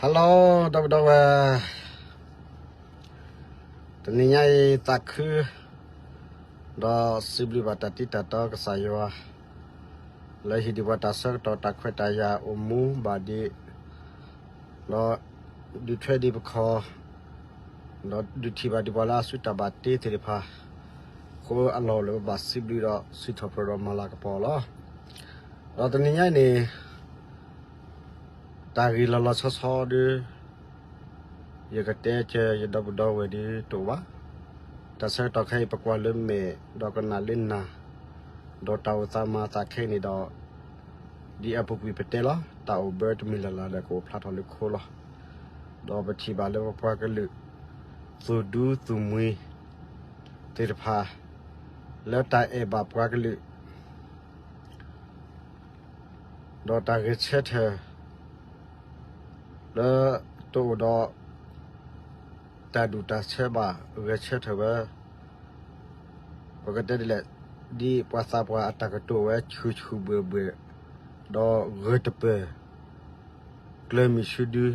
Hello ဒီပုၢ်ဒီဝဲၢ်, တနံၤညါအံၤသးခု ဒီးစံးဘျုးဘၣ်တၢ်တံတၢ်တီကစၢ်ယွၤ လၢဟ့ၣ်ဒံးပှၤတၢ်ဆၢကတီၢ်တၢ်ခွဲးတၢ်ယာ်အိၣ်မူဘၣ်ဒံး ဒီးဒုးထွဲဒံးပခီၣ် ဒီးဒုးထံၣ်ဘၣ်ဒံးပှၤလၢအစုတၢ်ဘၣ်တ့သ့ၣ်တဖၣ် အဃိအလီၢ်အိၣ်လၢပဘၣ်စံးဘျုးဒီးစံးထီၣ်ပတြၢၤဒီးမၤလၤကပီၤလီၤ. ဒီးတနံၤညါအံၤန့ၣ် တၢ်ဂ့ၢ်လီၤလီၤဆီဆီဒု ယကတဲကၢၤယဒီပုၢ်ဒီဝဲၢ်ဒုတအိၣ်ဘၣ်. တၢ်ဆၢကတီၢ်ခဲအံၤ ပကွၢ်လၢမဲာ် ဒီးကနၣ်လၢနၢ်, ဒီးတၢ်အိၣ်သးမၤသးခဲအံၤန့ၣ်ဒီး ဒ်အပူၤကွံာ်ပတဲလီၤ, တၢ်အိၣ်ဘၢတမံၤလၢ်လၢ်ဒီးကအိၣ်ဖျါထီၣ်လၢခိလီၤ. ဒီးပထံၣ်ဘၣ်လၢပပှၤကလုာ် သူၣ်ဒူသူၣ်မှံ သ့ၣ်တဖၣ် လၢတၢ်အဲၣ်ဘၣ်ပှၤကလုာ် ဒီးတၢ်ဂဲၤဆၢထၢၣ် လၢတအိၣ်ဒီး တၢ်ဒူၣ်တၢ်ဆၢဘၣ် ဂဲၤဆၢထၢၣ်ဝဲ ပကတဲဒ်လဲၣ် ဒ်ပှၤသးပှၢ်အတၢ်ကတိၤဝဲဆူၣ်ဆူၣ်ဘှဲၣ်ဘှဲၣ် ဒီးဂၢၢ်တပၢၢ် ကျၢၤမုၢ်ဆူဒု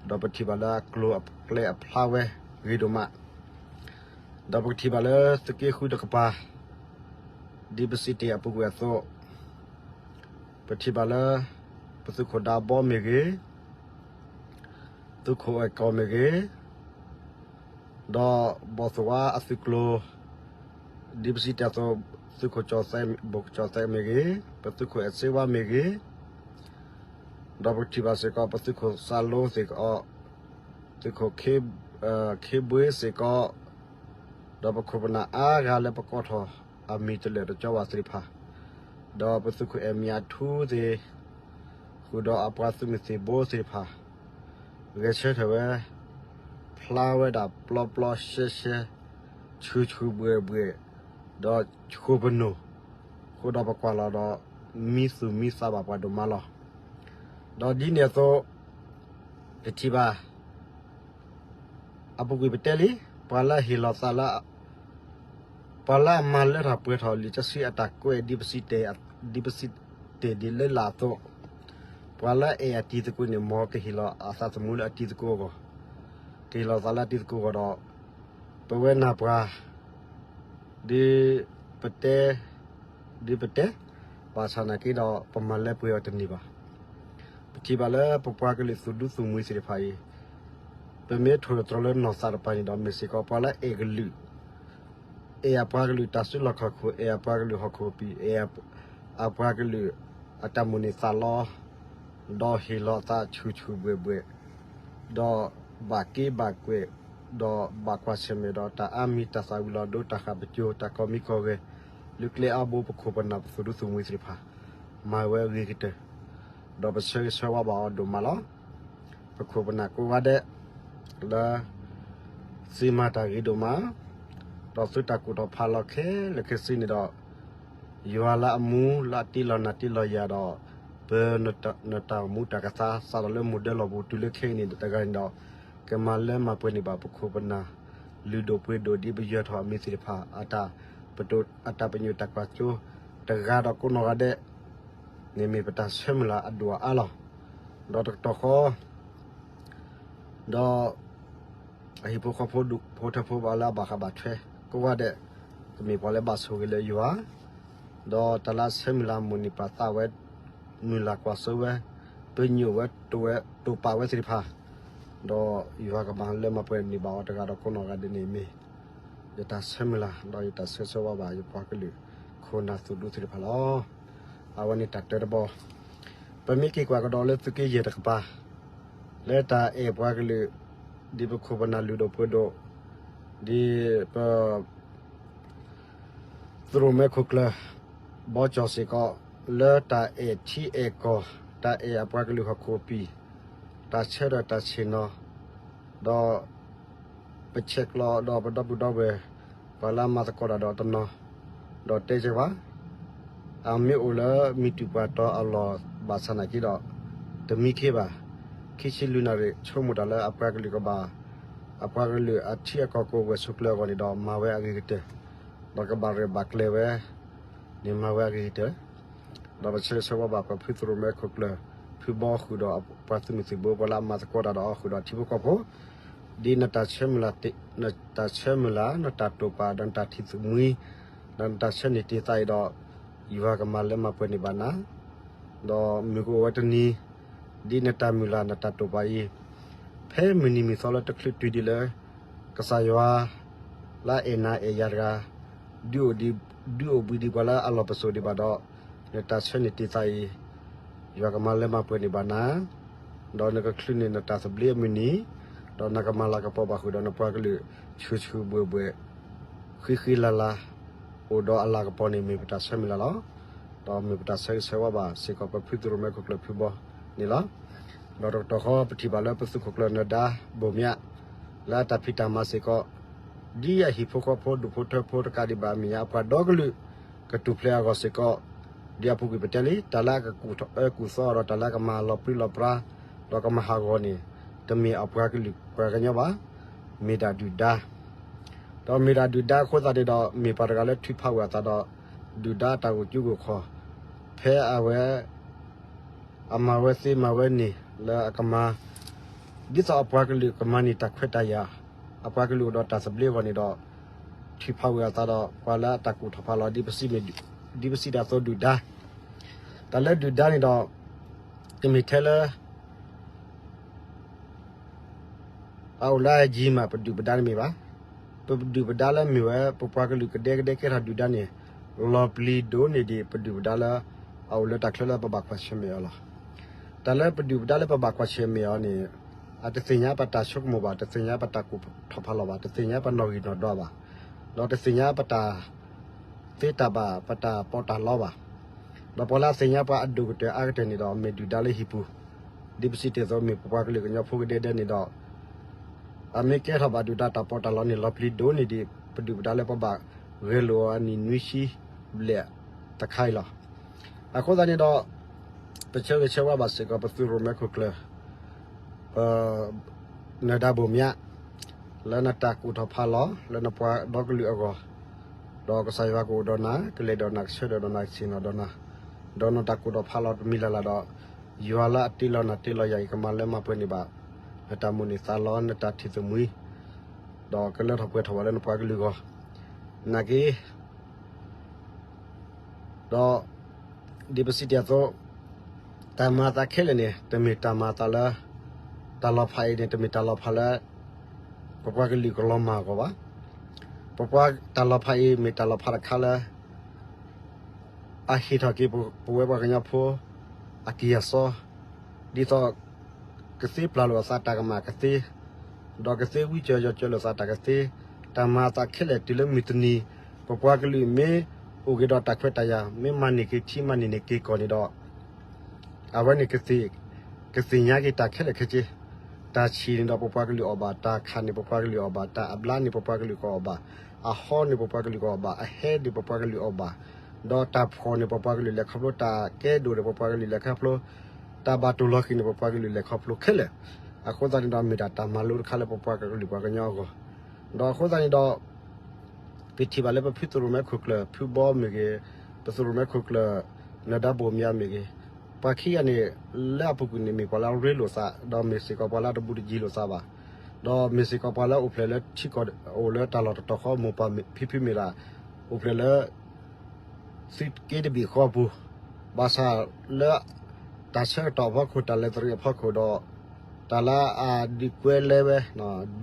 ဒီးပထံၣ်ဘၣ်လၢအကျိၤအကျဲအဖျါဝဲဂ့ၤဒိၣ်မး ဒီးပကထံၣ်ဘၣ်လၢသုးက့ဃုတကပၤ ဒ်ပစံးတ့ၢ်အပူၤကွံာ်အသိး ပထံၣ်ဘၣ်လၢ ပသုးခိၣ်ဒးဘီမ့ၢ်ဂ့ၤ, သုးခိၣ်အဲၣ်ကီၢ်မ့ၢ်ဂ့ၤ, ဒီးဘီၣ်သိၣ်ဝါအသုးကျိၤ ဒ်ပစံးတ့ၢ်အသိး သုးခိၣ်ကၠီၣ်သဲး ဘိၣ်ကၠီၣ်သဲးမ့ၢ်ဂ့ၤ, ပသုးခိၣ်အဲၣ်စ့ဝါမ့ၢ်ဂ့ၤ, ဒီးပကထံၣ်ဘၣ်စ့ၢ်ကီး ပသုးခိၣ်စးလိသ့ၣ်ကီး, သုးခိၣ်ခ့ဘွ့စ့ၢ်ကီး, ဒီးပခိၣ်ပနၢ်အါဂၤလၢပကိးထီၣ်အမံၤတလၢာ်တကၠီဘၣ်သ့ၣ်တဖၣ်, ဒီးပသုးခိၣ်အဲၣ်မံၤအထူသ့ၣ်, ဃုာ်ဒီးအပှၤသုးမုၢ်သံၣ်ဘိသ့ၣ်တဖၣ်, ဂဲၤဆၢထၢၣ်ဝဲ, ဖျါဝဲဒၣ်ပျီပျီရှဲရှဲ, ဆူၣ်ဆူၣ်ဘှဲၣ်ဘှဲၣ်, ဒီးဆှိးပနိၢ်, ဃိဒီးပကွၢ်လီၤဒီး မံသူၣ်မံသးဘၣ်ပှၤဒိၣ်မးလီၤ. ဒီးဒ်န့ၣ်အသိး ပထံၣ်ဘၣ် အပူၤကွံာ်ပတဲလံ, ပှၤလၢဟ့ၣ်လီၤသးလၢ ပှၤလၢအမၤလၢထီၣ်ပှဲၤထီၣ်လံာ်စီဆှံအတၢ်ကွဲး ဒ်ပစံးတ့ၢ်ဒ်လၢလာ်အသိး, ပှၤလၢအအဲၣ်အတံၤသကိးန့ၣ် မ်ကဟ့ၣ်လီၤအသးသမူလၢအတံၤသကိးအဂီၢ်, ကဟ့ၣ်လီၤသးလၢအတံၤသကိးအဂီၢ်ဒီး ပဝဲနၢ်ပှၤ ဒ်ပတဲ, ဒ်ပတဲ, ဘၣ်ဆၣ်နာ်က့ဒီး ပမၤလၢပှဲၤအီၤတန့ၢ်ဘၣ်. ပထံၣ်ဘၣ်လၢပပှၤကလုာ်သူၣ်ဒူသူၣ်မှံသ့ၣ်တဖၣ်အံၤ, ပမ့ၢ်ထိၣ်သတြီၤလၢနီၢ်သးတပၤန့ၣ်ဒီး မ့ၢ်စ့ၢ်ကီးပှၤလၢအဲၣ်ကလုာ်, အဲၣ်အပှၤကလုာ်တၢ်စုလီၢ်ခီၣ်ခိၣ်, အဲၣ်အပှၤကလုာ်ဟီၣ်ခိၣ်ပံၤ, အဲၣ်အပှၤကလုာ်အတၢ်မိၣ်န့ၢ်သးလီ, ဒီးဟ့ၣ်လီၤအသးဆူၣ်ဆူၣ်ဘှဲၣ်ဘှဲၣ်, ဒီးဘၣ်က့ဘၣ်ကွဲၢ်, ဒီးဘၣ်ကွၢ်ဆၢၣ်မဲာ်ဒီးတၢ်အါမံၤတၢ်သၣ်ဝံၤလီၤဒိ တၢ်ဃၣ်ပစိၤ တၢ်ကီမံကီဂဲၤ, လၢကျဲအါဘိ ပခိၣ်ပနၢ်ပသူၣ်ဒူသူၣ်မှံသ့ၣ်တဖၣ် မၤဝဲအဂ့ၤကတၢၢ်, ဒီးပဆၢဂ့ၤဆၢဝါဘၣ်အီၤဒိၣ်မးလီၤ. ပခိၣ်ပနၢ်ကိးဂၤဒဲး လၢ သုမၤတၢ်ဂ့ၤဒိၣ်မး, ဒီးသုတၢ်ကူၣ်ထီၣ်ဖးလီၤခဲလၢာ်ခဲဆ့န့ၣ်ဒီး ယွၤလၢအမူလၢအတ့လီၤနၤတ့လီၤယၤဒီး ပ နတၢ်မူတၢ်ကသါစးထီၣ်လၢမိၢ်ဒၢလီၢ်ပူၤတုၤလၢခဲအံၤန့ၣ် တဂၤန့ၣ်ဒီး ကမၤလၢမၤပှဲၤန့ၢ်ဘၣ်ပခိၣ်ပနၢ် လုၢ်ဒိၣ်ပှ့ၤဒိၣ်ဒ်ပယၢၤထီၣ်အမံၤသ့ၣ်တဖၣ် အတၢ်ပညိၣ်တၢ်ကွၢ်စိ တဂၤဒီးကိးနီၢ်ဂၤဒဲး န့ၣ်မ့ၢ်ပတၢ်ဆၢမုၢ်လၢ်အဒိၣ်အအါလီၤ. ဒီးတကတီၢ်ဃီ ဒီး အဟံၣ်ဖိဃီဖိဒူၣ်ဖိထၢဖိ ပှၤလၢအဘၣ်ဃးဘၣ်ထွဲ ကိးဂၤဒဲး ကမ့ၢ်ပှၤလၢဘၣ်ဆိၣ်ဂ့ၤလၢယွၤ, ဒီးတၢ်လၢအဆၢမုၢ်လၢ်မိၣ်န့ၢ်ပာ်သးဝဲ, မုၢ်လၢ်ကွၢ်စိဝဲ, ပညိၣ်ဝဲ တိာ်ပာ်ဝဲသ့ၣ်တဖၣ်, ဒီးယွၤကမၤလၢမၤပှဲၤန့ၢ်ဘၣ်အီၤတဂၤဒီးကိးနီၢ်ဂၤဒဲးန့ၣ်မ့ၢ် ယတၢ်ဆၢမုၢ်လၢ် ဒီးယတၢ်ဆၢဂ့ၤဆၢဝါဘၣ်ယပှၤကလုာ်ခိၣ်နၢ်သူၣ်ဒူသ့ၣ်တဖၣ်လီၤ. အဝဲန့ၣ်တၢ်တၢတဘီ ပမ့ၢ်က့ၤကွၢ်ကဒီးလၢသုးက့ယဲၢ်တကပၤ လၢတၢ်အဲၣ်ပှၤကလုာ် ဒ်ပခိၣ်ပနၢ်လုၢ်ဒိၣ်ပှ့ၤဒိၣ်, ဒ်ပ သရိၣ်မဲခိၣ်ကျၢၢ် ဘီကၠီၣ်စ့ၢ်ကီး လၢတၢ်အဲၣ်ထံအဲၣ်ကီၢ်, တၢ်အဲၣ်အပှၤကလုာ်ဟီၣ်ခိၣ်ပံၤ, တၢ်ဆၢထၢၣ်တၢ်ဆ့ၣ်နီၤ, ဒီး ပဆဲးကျိးဒီးပဒီပုၢ်ဒီဝဲၢ် ပှၤလၢအမၤသကိးတၢ်ဒီးတနီၤ, ဒီးတဲကဲဘၣ်, အမ့ၢ်အိၣ်လၢမံၤတူာ်ပှၢ်တီအလီၢ်ဘၣ်ဆၣ်နာ်က့ဒီး တမံခ့ဘၣ်, ခံဆံလွံၢ်နၣ်ရံၣ် ဆိကမိၣ်တၢ်လၢအပှၤကလုာ်ကဘၣ်, အပှၤကလုာ်အထံအကီၢ်ကအိၣ်ဂၢၢ်ဆိးကျၢၤအဂီၢ်န့ၣ်ဒီး မၤဝဲအဂ့ၤကတၢၢ်, ဒီးကဘၣ်ရဲၣ်ဘၣ်ကျဲၤဝဲ န့ၣ်မၤဝဲအဂ့ၤကတၢၢ်, ဒီးပဆၢဂ့ၤဆၢဝါဘၣ်ပဖုသရိၣ်မဲခိၣ်ကျၢၢ် ဖုဘီဃုာ်ဒီးပှၤသုးမုၢ်သံၣ်ဘိ ပှၤလၢအမၤသကိးတၢ်ဒီးအီၤဃုာ်ဒီးထံဖိကီၢ်ဖိ, ဒ်နတၢ်ဆၢမုၢ်လၢ်, နတၢ်ဆၢမုၢ်လၢ်, နတၢ်တိာ်ပာ် ဒီးနတၢ်ထံၣ်သမှံ, ဒီးနတၢ်ဆၢန့ၢ်တ့ၢ်သးအံၤဒီး, ယွၤကမၤလၢမၤပှဲၤန့ၢ်ဘၣ်နၤ, ဒီးမုၢ်ကအိၣ်ဝဲတနံၤ, ဒ်နတၢ်မုၢ်လၢ်နတၢ်တိာ်ပာ်အံၤ, ဖဲမုၢ်နံၤမုၢ်သီလၢတချုးတုၤဒံးလၢ ကစၢ်ယွၤ လၢအအဲၣ်နၤအဲၣ်ယၤတဂၤ, ဒုးအိၣ်ဘှံးဒံးပှၤလၢအလီၢ်ပစိာ်ဒံးဘၣ်ဒီး, နတၢ်ဆၢန့ၢ်တ့ၢ်သးအံၤ, ယွၤကမၤလၢမၤပှဲၤန့ၢ်ဘၣ်နၤ, ဒီးနကချုးန့ၢ်နတၢ်သဘျ့အမုၢ်နံၤ, ဒီးနကမၤလၤကပီၤဘၣ်ဃုာ်ဒီးနပှၤကလုာ်ဆူၣ်ဆူၣ်ဘှဲၣ်ဘှဲၣ်, ဃံဃံလၤလၤ, အိၣ်ဒီးအလၤကပီၤန့ၣ်မ့ၢ်ပတၢ်ဆၢမုၢ်လၢ်လီၤ. ဒီးမ့ၢ်ပတၢ်ဆၢဂ့ၤဆၢဝါဘၣ်စ့ၢ်ကီးပဖုသရိၣ်မဲခိၣ်ကျၢၢ်ဖုဘီန့ၣ်လီၤ. ဒီးတကတီၢ်ဃီပထံၣ်ဘၣ်လၢပသုးခိၣ်ကျၢၢ်နၢၤဒါဘိၣ်မၠး လၢအတၢ်ဖံးတၢ်မၤစ့ၢ်ကီး, ဒ်အဟံၣ်ဖိဃီဖိဒူၣ်ဖိထၢဖိတကးဒံးဘၣ်အမဲာ်ညါ အပှၤဒီကလုာ် ကထူၣ်ဖျဲးအဂီၢ်စ့ၢ်ကီး, ဒ်အပူၤကွံာ်ပတဲလံ တၢ်လၢအကကူၣ်ထီၣ်အၢကူၣ်သီဒီးတၢ်လၢအကမၤလီၤပြံလီၤပြါ, ဒီးကမၤဟးဂီၤန့ၣ်, တမ့ၢ်အပှၤကလုာ်ပှၤကညီဘၣ်, မ့ၢ်ဒၣ်ဒုၣ်ဒါ ဒီးမ့ၢ်ဒၣ်ဒုၣ်ဒါအဃိသတးန့ၣ်ဒီး မ့ၢ်ပှၤတဂၤလၢထုးဖးဝဲအသးဒီး ဒုၣ်ဒါအတၢ်ဂိၢ်ကၠူဂိၢ်ခီၣ်, ဖဲအဝဲ အမၤဝဲသ့မၤဝဲန့ၣ်လၢအကမၤ, ဒ်သိးအပှၤကလုာ်ကမၤန့ၢ်တၢ်ခွဲးတၢ်ယာ်, အပှၤကလုာ်အိၣ်ဒီးတၢ်သဘျ့အဂီၢ်န့ၣ်ဒီး, ထုးဖးဝဲအသးဒီး ပှၤလၢအတၢ်ကူၣ်ထီၣ်ဖးလီၤ ဒ်ပစံးတၢ်အသိးဒုၣ်ဒါ, တၢ်လၢဒုၣ်ဒါန့ၣ်ဒီး, တမ့ၢ်ထဲလၢ အအိၣ်လၢအယံၤမး ပဒုၣ်ပဒါတမ့ၢ်ဘၣ်. ပဒုၣ်ပဒါလၢမ့ၢ်ဝဲ ပပှၤကလုာ်ကဒဲကဒဲကဲထီၣ်ဒုၣ်ဒါန့ၣ်, လီၤပျံၤဒိၣ်န့ၢ်ဒံးပဒုၣ်ပဒါလၢ အအိၣ်လၢတၢ်ချၢလၢပဘၣ်ကွၢ်ဆၢၣ်မဲာ်အီၤလီၤ. တၢ်လၢပဒုၣ်ပဒါလၢပဘၣ်ကွၢ်ဆၢၣ်မဲာ်အီၤန့ၣ်, အတသ့ၣ်ညါပတၢ်ဆိကမိၣ်ဘၣ်, တသ့ၣ်ညါပတၢ်ကူၣ်ထီၣ်ဖးလီၤဘၣ်, တသ့ၣ်ညါပနီၣ်ဂံၢ်နီၣ်ဒွးဘၣ်, ဒီးတသ့ၣ်ညါပတၢ် သ့တၢ်ဘၣ် ပတၢ်ပီးတၢ်လီဘၣ်. ဒီးပှၤလၢအသ့ၣ်ညါပှၤအဒိၣ်ကတၢၢ်အါကတၢၢ်န့ၣ်ဒီး မ့ၢ်ဒုၣ်ဒါလၢဟံၣ်ပူၤ, ဒ်ပစံးတ့ၢ်အသိး မ့ၢ်ပပှၤကလုာ်ကညီဖိကဒဲကဒဲန့ၣ်ဒီး, အမ့ၢ်ကဲထီၣ်ဘၣ်ဒုၣ်ဒါတၢ်ပီးတၢ်လီန့ၣ် လီၤပျံၤဒိၣ်န့ၢ်ဒံး ပဒုၣ်ပဒါလၢပဘၣ်ဂဲၤလိာ်အီၤအနံၣ်နွံဆံဘျဲၣ်တခါအံၤလီၤ. အဃိသတးန့ၣ်ဒီး, ပဆၢဂ့ၤဆၢဝါဘၣ်စ့ၢ်ကီးပသုးရိၣ်မဲခိၣ်ကျၢၢ် ပ နၢၤဒါဘိၣ်မၠး လၢနတၢ်ကူၣ်ထီၣ်ဖးလီၤ လၢနပှၤဒီကလုာ်အဂီၢ်, ဒီးကစၢ်ယွၤကအိၣ်ဒီးနၤ, ကလဲၤဒီးနၤ, ကဆှၢဒီးနၤ, ကဆ့ၣ်နီၤဒီးနၤ, ဒီးနတၢ်ကူၣ်ထီၣ်ဖးလီၤတမံၤလၢ်လၢ်ဒီး, ယွၤလၢအတ့လီၤနၤတ့လီၤယၤအံၤ ကမၤလၢမၤပှဲၤန့ၢ်ဘၣ် နတၢ်မိၣ်န့ၢ်သးလီ နတၢ်ထံၣ်သမှံ, ဒီးကလၢထီၣ်ပှဲၤထီၣ်ဝဲလၢနပှၤကလုာ်အဂီၢ်, နာ်က့ ဒီး ဒ်ပစံးတ့ၢ်အသိး, တၢ်မၤအသးခဲလၢာ်န့ၣ် တမ့ၢ်တၢ်မၤအသးလၢ, တၢ်လီၤဖးအံၤန့ၣ် တမ့ၢ်တၢ်လီၤဖးလၢ ပပှၤကလုာ်ကလီၤမၢ်အဂီၢ်ဘၣ်. ပပှၤတၢ်လီၤဖးအံၤ မ့ၢ်တၢ်လီၤဖးတခါလၢ အဟ့ၣ်ထီၣ်က့ၤပဝဲပှၤကညီဖိ အကံၢ်အစီ, ဒ်သိး ကသ့ပျၢ်လိာ်အသးတၢ်ကမၣ်ကသ့, ဒီးကသ့ဝံကၢၤယီၤကၢၤလိာ်သးတၢ်ကသ့, တၢ်မၤအသးခဲလၢာ်တုၤလၢမုၢ်တနံၤ, ပပှၤကလုာ်မ့ၢ်အိၣ်က့ၤဒီးတၢ်ခွဲးတၢ်ယာ်, မ့ၢ်မၤန့ၢ်က့ၤထံ မၤန့ၢ်န့ၢ်က့ၤကီၢ်န့ၣ်ဒီး အဝဲန့ၣ် ကသ့ၣ်ညါက့ၤတၢ်ခဲလၢာ်ခဲဆ့, တၢ်ဆံၣ်န့ၣ်ဒီးပပှၤကလုာ်အီၣ်ဘၣ်, တၢ်ခးန့ၣ်ပပှၤကလုာ်အီၣ်ဘၣ်, တၢ်အဘျါန့ၣ်ပပှၤကလုာ်ကအီၣ်ဘၣ်, အဟီန့ၣ်ပပှၤကလုာ်ကအီၣ်ဘၣ်, အဟဲန့ၣ်ပပှၤကလုာ်အီၣ်ဘၣ်, ဒီးတၢ်ဖှီၣ်န့ၣ်ပပှၤကလုာ်လဲၤခီဖျိ, တၢ်ကဲဒိၣ်န့ၣ်ပပှၤကလုာ်လဲၤခီဖျိ, တၢ်ဘၣ်တိၢ်လီၤဃံၤန့ၣ်ပပှၤကလုာ်လဲၤခီဖျိခဲလၢာ်, အဃိသတးန့ၣ်ဒီးမ့ၢ်ဒၣ်တၢ်မၤလိတခါလၢပပှၤကလုာ်ပှၤကညီအဂီၢ်, ဒီးအဃိသတးန့ၣ်ဒီး ပထံၣ်ဘၣ်လၢပဖုသရိၣ်မဲခိၣ်ကျၢၢ် ဖုဘီမ့ၢ်ဂ့ၤ, ပသရိၣ်မဲခိၣ်ကျၢၢ် နၢၤဒါဘိၣ်မၠးမ့ၢ်ဂ့ၤ, ပှၤခံဂၤန့ၣ် လၢအပူၤကွံာ်န့ၣ် မ့ၢ်ပှၤလၢအရ့လိာ်သး, ဒီးမ့ၢ်စ့ၢ်ကီးပှၤလၢအတဘူးတယံၤလိာ်သးဘၣ်, ဒီးမ့ၢ်စ့ၢ်ကီးပှၤလၢအအိၣ်ဖျဲၣ်လၢထံကီၢ် အိၣ်လၢတၢ်လီၢ်တတီၤဃီ မိၢ်ပၢ်ဖံဖုမ့ၢ်ဒၣ် အိၣ်ဖျဲၣ်လၢ သုးက့တဘ့ၣ်ဃီအပူၤ, ဘၣ်ဆၣ်လၢ တၢ်ဆၢကတီၢ်အဖီခိၣ် တၢ်လဲၤသရံးအဖီခိၣ်ဒီး တၢ်လၢအဒုးကွဲလဲဝဲ,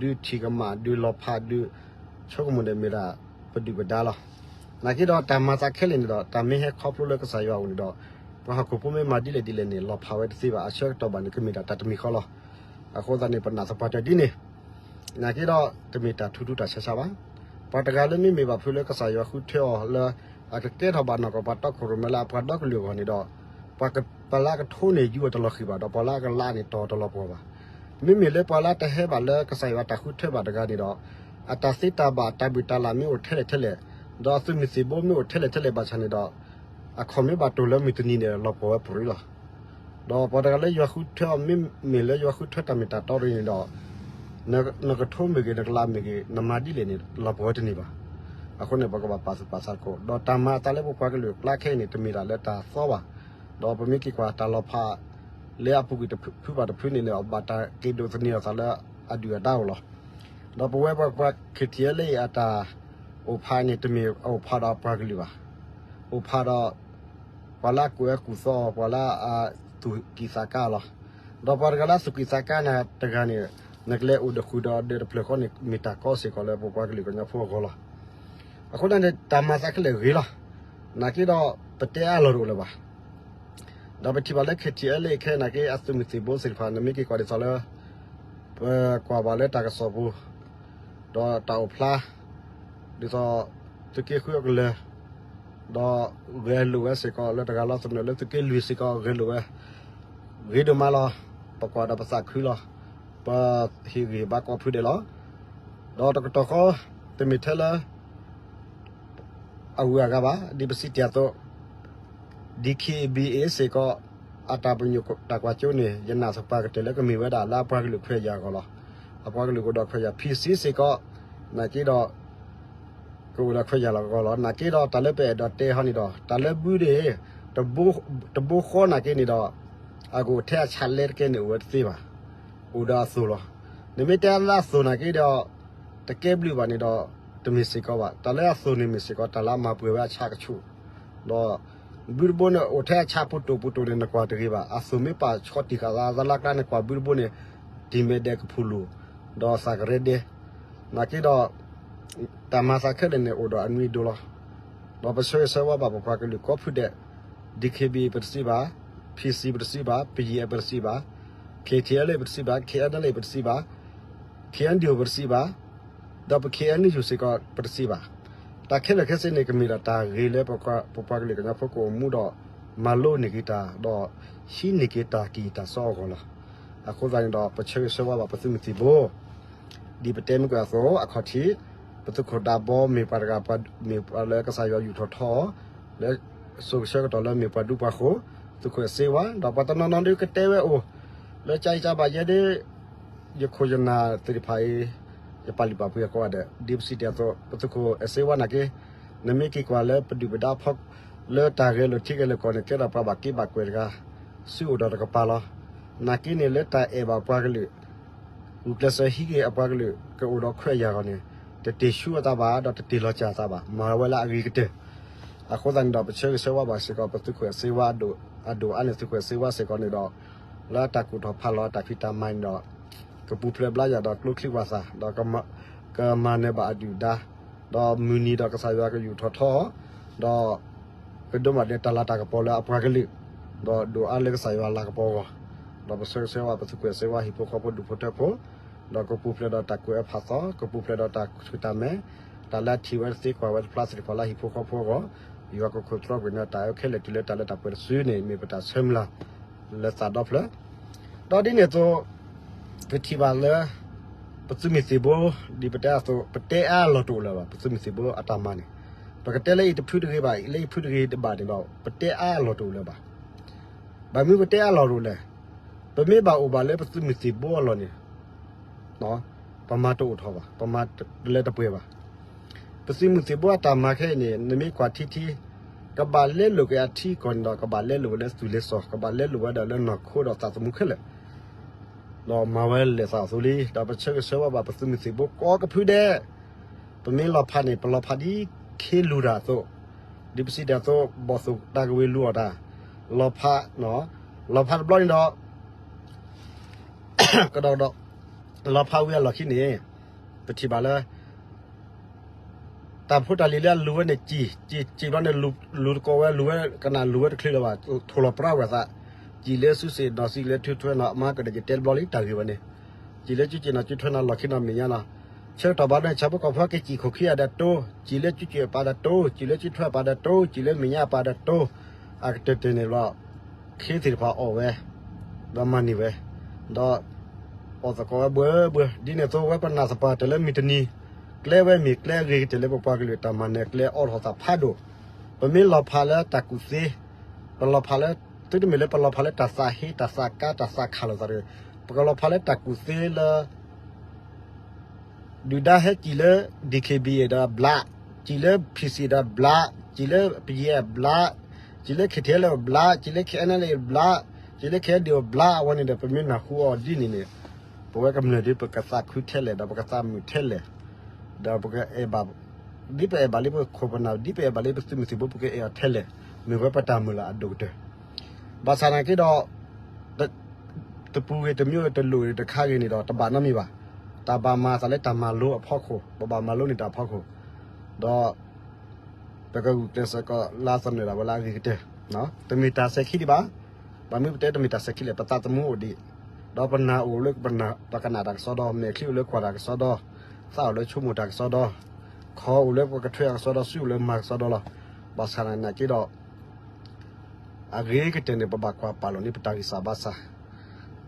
ဒုးထံၣ်ကမၣ် ဒုးလီၤဖး ဒုးဆိကမိၣ်န့ၣ်မ့ၢ်ဒၣ် ပဒုၣ်ပဒါလီၤ. နာ်က့ဒီးတၢ်မၤသးခဲလၢာ်န့ၣ်ဒီး တၢ်မ့ၢ်ဟဲခီဖျိလၢကစၢ်ယွၤအအိၣ်န့ၣ်ဒီး ပှၤဟီၣ်ခိၣ်ဖိမ့ၢ်မၤဒ်လဲၣ်ဒ်လဲၣ်န့ၣ် လီၤဖးဝဲတသ့ဘၣ်, အဆၢကတီၢ်ဘၣ်န့ၣ် ကမ့ၢ်ဒၣ်တၢ်တမံၤဃီလီၤ. အဃိသတးန့ၣ် ပနာ်သပှၢ်တၢၢ်ဒ်န့ၣ် နာ်က့ဒီး တမ့ၢ်တၢ်ထူးထူးတၢ်ဆါဆါဘၣ်. ပှၤတဂၤလၢမ့မ့ၢ်ဘၣ်ဖုလၢကစၢ်ယွၤဃုထၢအီၤလၢ အကကဲထီၣ်ဘၣ်နီၢ်ကီၢ်ပှၤတီခိၣ်ရိၣ်မဲလၢအပှၤဒီကလုာ်အဂီၢ်န့ၣ်ဒီး ပှၤက ပှၤလၢအကထိန့ၣ် ယူၤအီၤတလီၤဃံၤဘၣ်, ဒီးပှၤလၢအကလးန့ၣ် တီၢ်အီၤတလီၤပှီၢ်ဘၣ်. မ့မ့ၢ်လၢပှၤလၢအတဟဲဘၣ်လၢကစၢ်ယွၤတၢ်ဃုထၢဘၣ်တဂၤန့ၣ်ဒီး အတၢ်သ့တၢ်ဘၣ်တၢ်ဘုၣ်တၢ်လၢ်မ့ၢ်အိၣ်ထဲလဲၣ်ထဲလဲၣ်, ဒီးအသုးမုၢ်သံၣ်ဘိမ့ၢ်အိၣ်ထဲလဲၣ်ထဲလဲၣ်ဘၣ်ဆၣ်န့ၣ်ဒီး အခီၣ်မ့ၢ်ဘၣ်တိၢ်လၢမုၢ်တနံၤန့ၣ် လီၤပှီၢ်ဝဲပရံလီၤ. ဒီးပှၤတဂၤလၢယွၤဃုထၢအီၤ မ့မ့ၢ်လၢယွၤဃုထၢတၢ်မ့ၢ်တၢ်တီတဂ့ၤန့ၣ်ဒီး နကထိမ့ၢ်ဂ့ၤ နကလးမ့ၢ်ဂ့ၤ နမၤဒ်လဲၣ်န့ၣ် လီၤပှီၢ်ဝဲတန့ၢ်ဘၣ်. အဃိန့ၣ် ပကဘၣ်ပာ်သူၣ်ပာ်သးသကိး ဒီးတၢ်မၤအသးလၢပပှၤကလုာ်အကျါခဲအံၤန့ၣ် တမ့ၢ်ဒၣ်လၢတၢ်သီဘၣ်. ဒီးပမ့ၢ်က့ၤကွၢ်တၢ်လီၤဖး လၢအပူၤကွံာ်တဖုဘၣ်တဖုန့ၣ်န့ၣ် ဘၣ်တၢ်က့ၤဒိးသန့ၤအသးလၢအဒုၣ်အဒါအိၣ်လီၤ. ဒီးပဝဲပှၤ ခ့ထံအဲလ့အတၢ်အိၣ်ဖးန့ၣ် တမ့ၢ်အိၣ်ဖးဒီးအပှၤကလုာ်ဘၣ်. အိၣ်ဖးဒီး ပှၤလၢအကူၣ်ဝဲကူၣ်သီအီၤ ပှၤလၢအသူၣ်ကံၢ်သးကါလီၤ. ဒီးပှၤတဂၤလၢအသူၣ်ကံၢ်သးကါန့ၣ်တဂၤန့ၣ် နကလဲၤအိၣ်ဒီးဃုာ်ဒီးဒၢးတဖျၢၣ်ဃီန့ၣ် မ့ၢ်တၢ်ကီစ့ၢ်ကီးလၢပပှၤကလုာ်ကညီဖိအဂီၢ်လီၤ. အဃိန့ၣ် တၢ်မၤသးခဲလၢာ်ဂ့ၤလီၤ. နာ်က့ဒီး ပတဲအါလီၤတအိၣ်လၢၤဘၣ်. ဒီးပထံၣ်ဘၣ်လၢ ခ့ထံအဲလ့ ခဲအံၤနာ်က့ အသုးမုၢ်သံၣ်ဘိသ့ၣ်တဖၣ် နမ့ၢ်က့ၤကွၢ်ဒ်သိးလၢ ပကွၢ်ဘၣ်လၢတၢ်ကစီၣ်ပူၤ ဒီးတၢ်အိၣ်ဖျါ ဒ်သိး သုးက့ဃုအကလၢၤ ဒီးဂဲၤလိာ်ဝဲစ့ၢ်ကီး လၢတဂၤလီၤသနၢၣ်လၢသုးက့လွံၢ်စ့ၢ်ကီး ဂဲၤလိာ်ဝဲ ဂ့ၤဒိၣ်မးလီၤ. ပကွၢ်ဒီးပသးခုလီၤ. ပဟ့ၣ်ဂံၢ်ဘါကိးဖုဒဲးလီၤ. ဒီးတကတီၢ်ဃီ တမ့ၢ်ထဲလၢ အဂုၤအဂၤဘၣ် ဒ်ပစံးတ့ၢ်အသိး DKBA စ့ၢ်ကီး အတၢ်ပညိၣ်တၢ်ကွၢ်စိန့ၣ် ယနာ်သပှၢ်ကတၢၢ်လၢကမ့ၢ်ဝဲဒၣ်လၢအပှၤကလုာ်ခွဲးယာ်အဂီၢ်လီၤ. အပှၤကလုာ်ကအိၣ်ဒီးခွဲးယာ် PC စ့ၢ်ကီး နာ်က့ဒီး ကအိၣ်ဒီးခွဲးယာ်လီၤအဂီၢ်လီၤ. နာ်က့ဒီးတၢ်လၢပအဲၣ်ဒိးတဲဟီန့ၣ်ဒီး တၢ်လၢဘုန့ၣ် တဘိဃီနာ်က့န့ၣ်ဒီး အကအိၣ်ထဲအဆးလဲတကဲန့ၣ်အိၣ်ဝဲတသ့ဘၣ်. အိၣ်ဒီးအသိးလီၤ. နမ့ၢ်တဲလၢအသိးနာ်က့ဒီး တကဲဘျုးဘၣ်န့ၣ်ဒီး တမ့ၢ်စ့ၢ်ကီးဘၣ်. တၢ်လၢအသိးန့ၣ်မ့ၢ်စ့ၢ်ကီး တၢ်လၢအမၤပှဲၤဝဲအဆးကဆူး ဒီး ဘုတဘိန့ၣ် အိၣ်ထဲအဆးပူၤတိၢ်ပူၤတိၢ်န့ၣ် နကွၢ်တဂ့ၤဘၣ်. အသိးမ့ၢ်ပာ်ဆီတံၢ်ဃာ်သး သလါကျါန့ၣ် ကွၢ်ဘုတဘိန့ၣ် တံၤမဲာ်ဒဲးကဖူၣ်လိာ် ဒီးသးကရဲဒဲ နာ်က့ဒီး တၢ်မၤသးခဲလၢာ်န့ၣ် အိၣ်ဒီးအနွံအဒိလီၤ. ဒီးပဆၢဂ့ၤဆၢဝါဘၣ်ပပှၤကလုာ်ကိးဖုဒဲး DKBA ပတစံးဘၣ်, PC ပတစံးဘၣ်, BGF ပတစံးဘၣ်, KTLA ပတစံးဘၣ်, KNLA ပတစံးဘၣ်, KNDO ပတစံးဘၣ်, ဒီးပ KNU စ့ၢ်ကီး ပတစံးဘၣ်. တၢ်ခဲလၢာ်ခဲဆ့န့ၣ် ကမ့ၢ်ဒၣ်တၢ်ဂ့ၤလၢပပှၤကလုာ်ကညီဖိကအိၣ်မူဒီး မၤလိန့ၢ်က့ၤတၢ် ဒီးဟံးန့ၢ်က့ၤတၢ်ကံၢ်တၢ်စီအဂီၢ်လီၤ. အဃိသတးန့ၣ်ဒီး ပဆၢဂ့ၤဆၢဝါဘၣ်ပသုးမုၢ်သံၣ်ဘိ ဒ်ပတဲမ့ၢ်ကွၢ်အသိး အခီၣ်ထံး ပသုးခိၣ်ဒးဘီမ့ၢ်ပှၤတဂၤ မ့ၢ်ပှၤလၢကစၢ်ယွၤယူာ်ထီၣ်ထီအီၤ လၢစိၤကဆၢကတီၢ်လၢမ့ၢ်ပှၤဒူပှၤဃိၤ သုးခိၣ်အဲၣ်စ့ဝါ ဒီးပှၤတနီၤနီၤဒုးကတဲဝဲအိၣ် လၢကၠါအံၤကၠါဘၣ်ယဲဒၣ် ယခိၣ်ယနၢ်သ့ၣ်တဖၣ်အံၤ ယပာ်လုၢ်ပာ်ပှ့ၤအကိးဂၤဒဲး ဒ်ပစံးတ့ၢ်အသိး ပသုးခိၣ်အဲၣ်စ့ဝါနာ်က့ နမ့ၢ်က့ၤကွၢ်လၢပဒုၣ်ပဒါဖီ လၢတၢ်ဂဲၤလိာ်ထံဂဲၤလိာ်ကီၢ်န့ၣ် ကဲထီၣ်ပှၤဘၣ်က့ဘၣ်ကွဲးတဂၤ စုအိၣ်ဒီးတကပၤလီၤ. နာ်က့န့ၣ်လၢတၢ်အဲၣ်ဘၣ်ပှၤကလုာ် ဂုာ်ကျဲးစၢးဟံးက့ၤအပှၤကလုာ် ကအိၣ်ဒီးခွဲးယာ်အဂီၢ်န့ၣ် တတ့ၢ်ဆူအသးဘၣ် ဒီးတတ့ၢ်လီၤစၢ်အသးဘၣ် မၤဝဲလၢအဂ့ၤကတၢၢ်. အဃိသတးန့ၣ်ဒီး ပဆၢဂ့ၤဆၢဝါဘၣ်စ့ၢ်ကီး ပသုးခိၣ်အဲၣ်စ့ဝါ အဒိၣ်အါန့ၢ်သုးခိၣ်အဲၣ်စ့ဝါစ့ၢ်ကီးန့ၣ်ဒီး လၢတၢ်ကူၣ်ထီၣ်ဖးလီၤတၢ်ဖံးတၢ်မၤန့ၣ်ဒီး ကပူၤဖျဲးဘျါယၤဒီးကျိချံမျိာ်သၣ် ဒီးကမၤနၢၤဘၣ်အဒုၣ်အဒါ ဒီးမုၢ်နံၤဒီးကစၢ်ယွၤကယူာ်ထီၣ်ထီအီၤ ဒီး ကဒိးမးဒဲးတၢ်လၤတၢ်ကပီၤလၢအပှၤကလုာ် ဒီးဒိၣ်အါလၢကစၢ်ယွၤလၤကပီၤအဂီၢ်, ဒီးပဆၢဂ့ၤဆၢဝါပသုးခိၣ်အဲၣ်စ့ဝါဟံၣ်ဖိဃီဖိဒူၣ်ဖိထၢဖိ, ဒီးကပူၤဖျဲးဒီးတၢ်ကွဲးအဖးသီ, ကပူၤဖျဲးဒီးတၢ်ဆူၣ်တၢ်မဲာ်, တၢ်လၢအထံၣ်ဝဲတသ့ကွၢ်ဝဲတဖျါသ့ၣ်တဖၣ်လၢဟံၣ်ဖိဃီဖိအဂီၢ်, ယွၤကခိၣ်သြီကွံာ်န့ၣ်တၢ်အၢခဲလၢာ်တုၤလၢတၢ်လၢတၢ်ပှဲၤတစုန့ၣ် မ့ၢ်ပတၢ်ဆၢမုၢ်လၢ် လၢသးဒီဖျၢၣ် ဒီးဒ်န့ၣ်အသိး ပထံၣ်ဘၣ်လၢ ပသုးမုၢ်သံၣ်ဘိ ဒ်ပတဲအသိး ပတဲအါလီၤတအိၣ်လၢၤဘၣ် ပသုးမုၢ်သံၣ်ဘိအတၢ်မၤန့ၣ်, ပကတဲလၢအံၤတဖုတဂ့ၤဘၣ် လၢအံၤဖုတဂ့ၤတဘၣ်န့ၣ်ဒီး ပတဲအါလီၤတအိၣ်လၢၤဘၣ်. ဘၣ်မနုၤပတဲအါလီၤတအိၣ်လဲၣ်, ပမ့ၢ်ဘၣ်အိၣ်ဘၣ်လၢပသုးမုၢ်သံၣ်ဘိအလီၢ်န့ၣ် ပမၤတအိၣ်ထီၣ်ဘၣ်, ပမၤတလၢတပှဲၤဘၣ်. ပသုးမုၢ်သံၣ်ဘိအတၢ်မၤခဲအံၤန့ၣ် နမ့ၢ်ကွၢ်ထံထံ ကဘၣ်လဲလိာ်က့ၤအထံအကီၢ်န့ၣ်ဒီး ကဘၣ်လဲလိာ်ဝဲလၢသူၣ်လ့ၤစီၤ ကဘၣ်လဲလိာ်ဝဲဒၣ်လၢနီၢ်ခိဒီးသးသမူခဲလၢာ် ဒီးမၤဝဲလဲၤသးအသိးလံ. ဒီးပဆၢဂ့ၤဆၢဝါဘၣ်ပသုးမုၢ်သံၣ်ဘိကိးကဖုဒဲး, ပမ့ၢ်လီၤဖးန့ၣ် ပလီၤဖးဒ်ခ့လူၤတၢ်အသိး, ဒ်ပစံးတ့ၢ်အသိး ဘီၣ်သိၣ်တၢ်ကဝ့ၤလူၤအီၣ်တၢ်, လီၤဖး, လီၤဖးတဘျီန့ၣ်ဒီး ကဒီးကဒီး လီၤဖးဝံၤအလီၢ်ခံန့ၣ် ပထံၣ်ဘၣ်လၢ တၢ်ဖိတၢ်လံၤလၢအလူၤဝဲန့ၣ် စံၣ်, စံၣ်ဘျီန့ၣ် လူၤတကိးဝဲ လူၤဝဲကနၣ်လူၤဝဲတချုးလၢၤဘၣ်, ထိၣ်လီၤပြါဝဲသး, စံၣ်လၢစုစ့ၣ်နီၢ်စံၣ်လၢစုထွဲနီၢ် မၤကဒီးယတဲတဘျီလံ တၢ်ဂ့ၢ်ဝဲန့ၣ်, စံၣ်လၢစုစ့ၣ်နီၢ်စုထွဲနီၢ် လီၢ်ခံနီၢ်မဲာ်ညါနီၢ်, ဆၢကတီၢ်ဘၣ်န့ၣ် ဆၣ်ဖိကီၢ်ဖိက့ၤစံၣ်ခိၣ်ခံဂၤဒီးတိ, စံၣ်လၢစုစ့ၣ်အပၢ်ဒီးတိ, စံၣ်လၢစုထွဲအပၢ်ဒီးတိ, စံၣ်လၢမဲာ်ညါအပၢ်ဒီးတိ, အကတၢၢ်တၢၢ်န့ၣ်ဘျီ ခ့သ့ၣ်တဖၣ်အီၣ်ဝဲ ဒီးမၤန့ၢ်ဝဲ, ဒီး အီၣ်သကိးဝဲဘှၢဘှၢ, ဒ်န့ၣ်အသိးဝဲပနာ်သပှၢ်တၢၢ်လၢမုၢ်တနံၤ, ကျဲဝဲမ့ၢ်ကျဲအဂ့ၤကတၢၢ်လၢပပှၤကလုာ်တၢ်မၤနၢၤကျဲအီထီၣ်သးဖးဒိၣ်, ပမ့ၢ်လီၤဖးလၢတၢ်ကူၣ်သ့, ပလီၤဖးလၢ, သုတမ့ၢ်လၢပလီၤဖးလၢတၢ်သးဟ့တၢ်သးကါတၢ်သးခးလိာ်သးတဂ့ၤ, ပကလီၤဖးလၢတၢ်ကူၣ်သ့လၢ ဒုၣ်ဒါဟဲစံၣ်လၢ DKBA ဒီးဘျး, စံၣ်လၢ PC ဒီးဘျး, စံၣ်လၢ ပယဲၢ်ဘျး, စံၣ်လၢ KTLA ဘျး, စံၣ်လၢ KNLA ဘျး, က့လၢ ခဲဒံး အဘျါအဝဲန့ၣ်ဒီး ပမ့ၢ်နၢ်ဟူအီၤဒ်န့ၣ်န့ၣ် ပဝဲကမျၢၢ်ဒ်ပကသးခုထဲလဲၣ် ဒီးပကသးမုာ်ထဲလဲၣ်, ဒီးပကအဲၣ်ဘၣ်, ဒ်ပအဲၣ်ဘၣ်လၢပခိၣ်ပနၢ် ဒ်ပအဲၣ်ဘၣ်လၢပသုးမုၢ်သံၣ်ဘိ ပကအဲၣ်အီၤထဲလဲၣ် မ့ၢ်ဝဲပတၢ်မုၢ်လၢ်အဒိၣ်ကတၢၢ်. ဘၣ်ဆၣ်နာ်က့ဒီး တပူၤဂ့ၤတမံၤဂ့ၤတလိၣ်ဂ့ၤတခါဂ့ၤန့ၣ်ဒီး တဘၣ်နီတမံၤဘၣ်. တၢ်ဘၣ်မၤအသးလၢတၢ်မၤလိအဖီခိၣ်, ပဘၣ်မၤလိန့ၢ်တၢ်အဖီခိၣ်, ဒီး ပကဂုာ်ကျဲးစၢးကီးလၢအသနၢၣ်ဒၣ်ဝဲလၢအဂ့ၤကတၢၢ်, တမ့ၢ်တၢ်စဲၤခံဒံးဘၣ်. ဘၣ်မနုၤပတဲတမ့ၢ်တၢ်စဲၤခံလဲၣ်, ပသးသမူအိၣ်ဒံး, ဒီးပနၢ်အိၣ်လၢပကနၣ်တၢ်ကစီဒီ, မဲာ်ချံအိၣ်လၢကွၢ်တၢ်ကစီဒီ, သးအိၣ်လၢဆိကမိၣ်တၢ်ကစီဒီ, ခီၣ်အိၣ်လၢပကထွဲတၢ်ကစီဒီ, စုအိၣ်လၢမၤကစီဒီလီၤ. ဘၣ်ဆၣ်နာ်က့ဒီး အဂ့ၤကတၢၢ်န့ၣ် ပဘၣ်ကွၢ်ပာ်လီၤန့ၢ်ပတၢ်ဂံၢ်စၢ်ဘါစၢ်,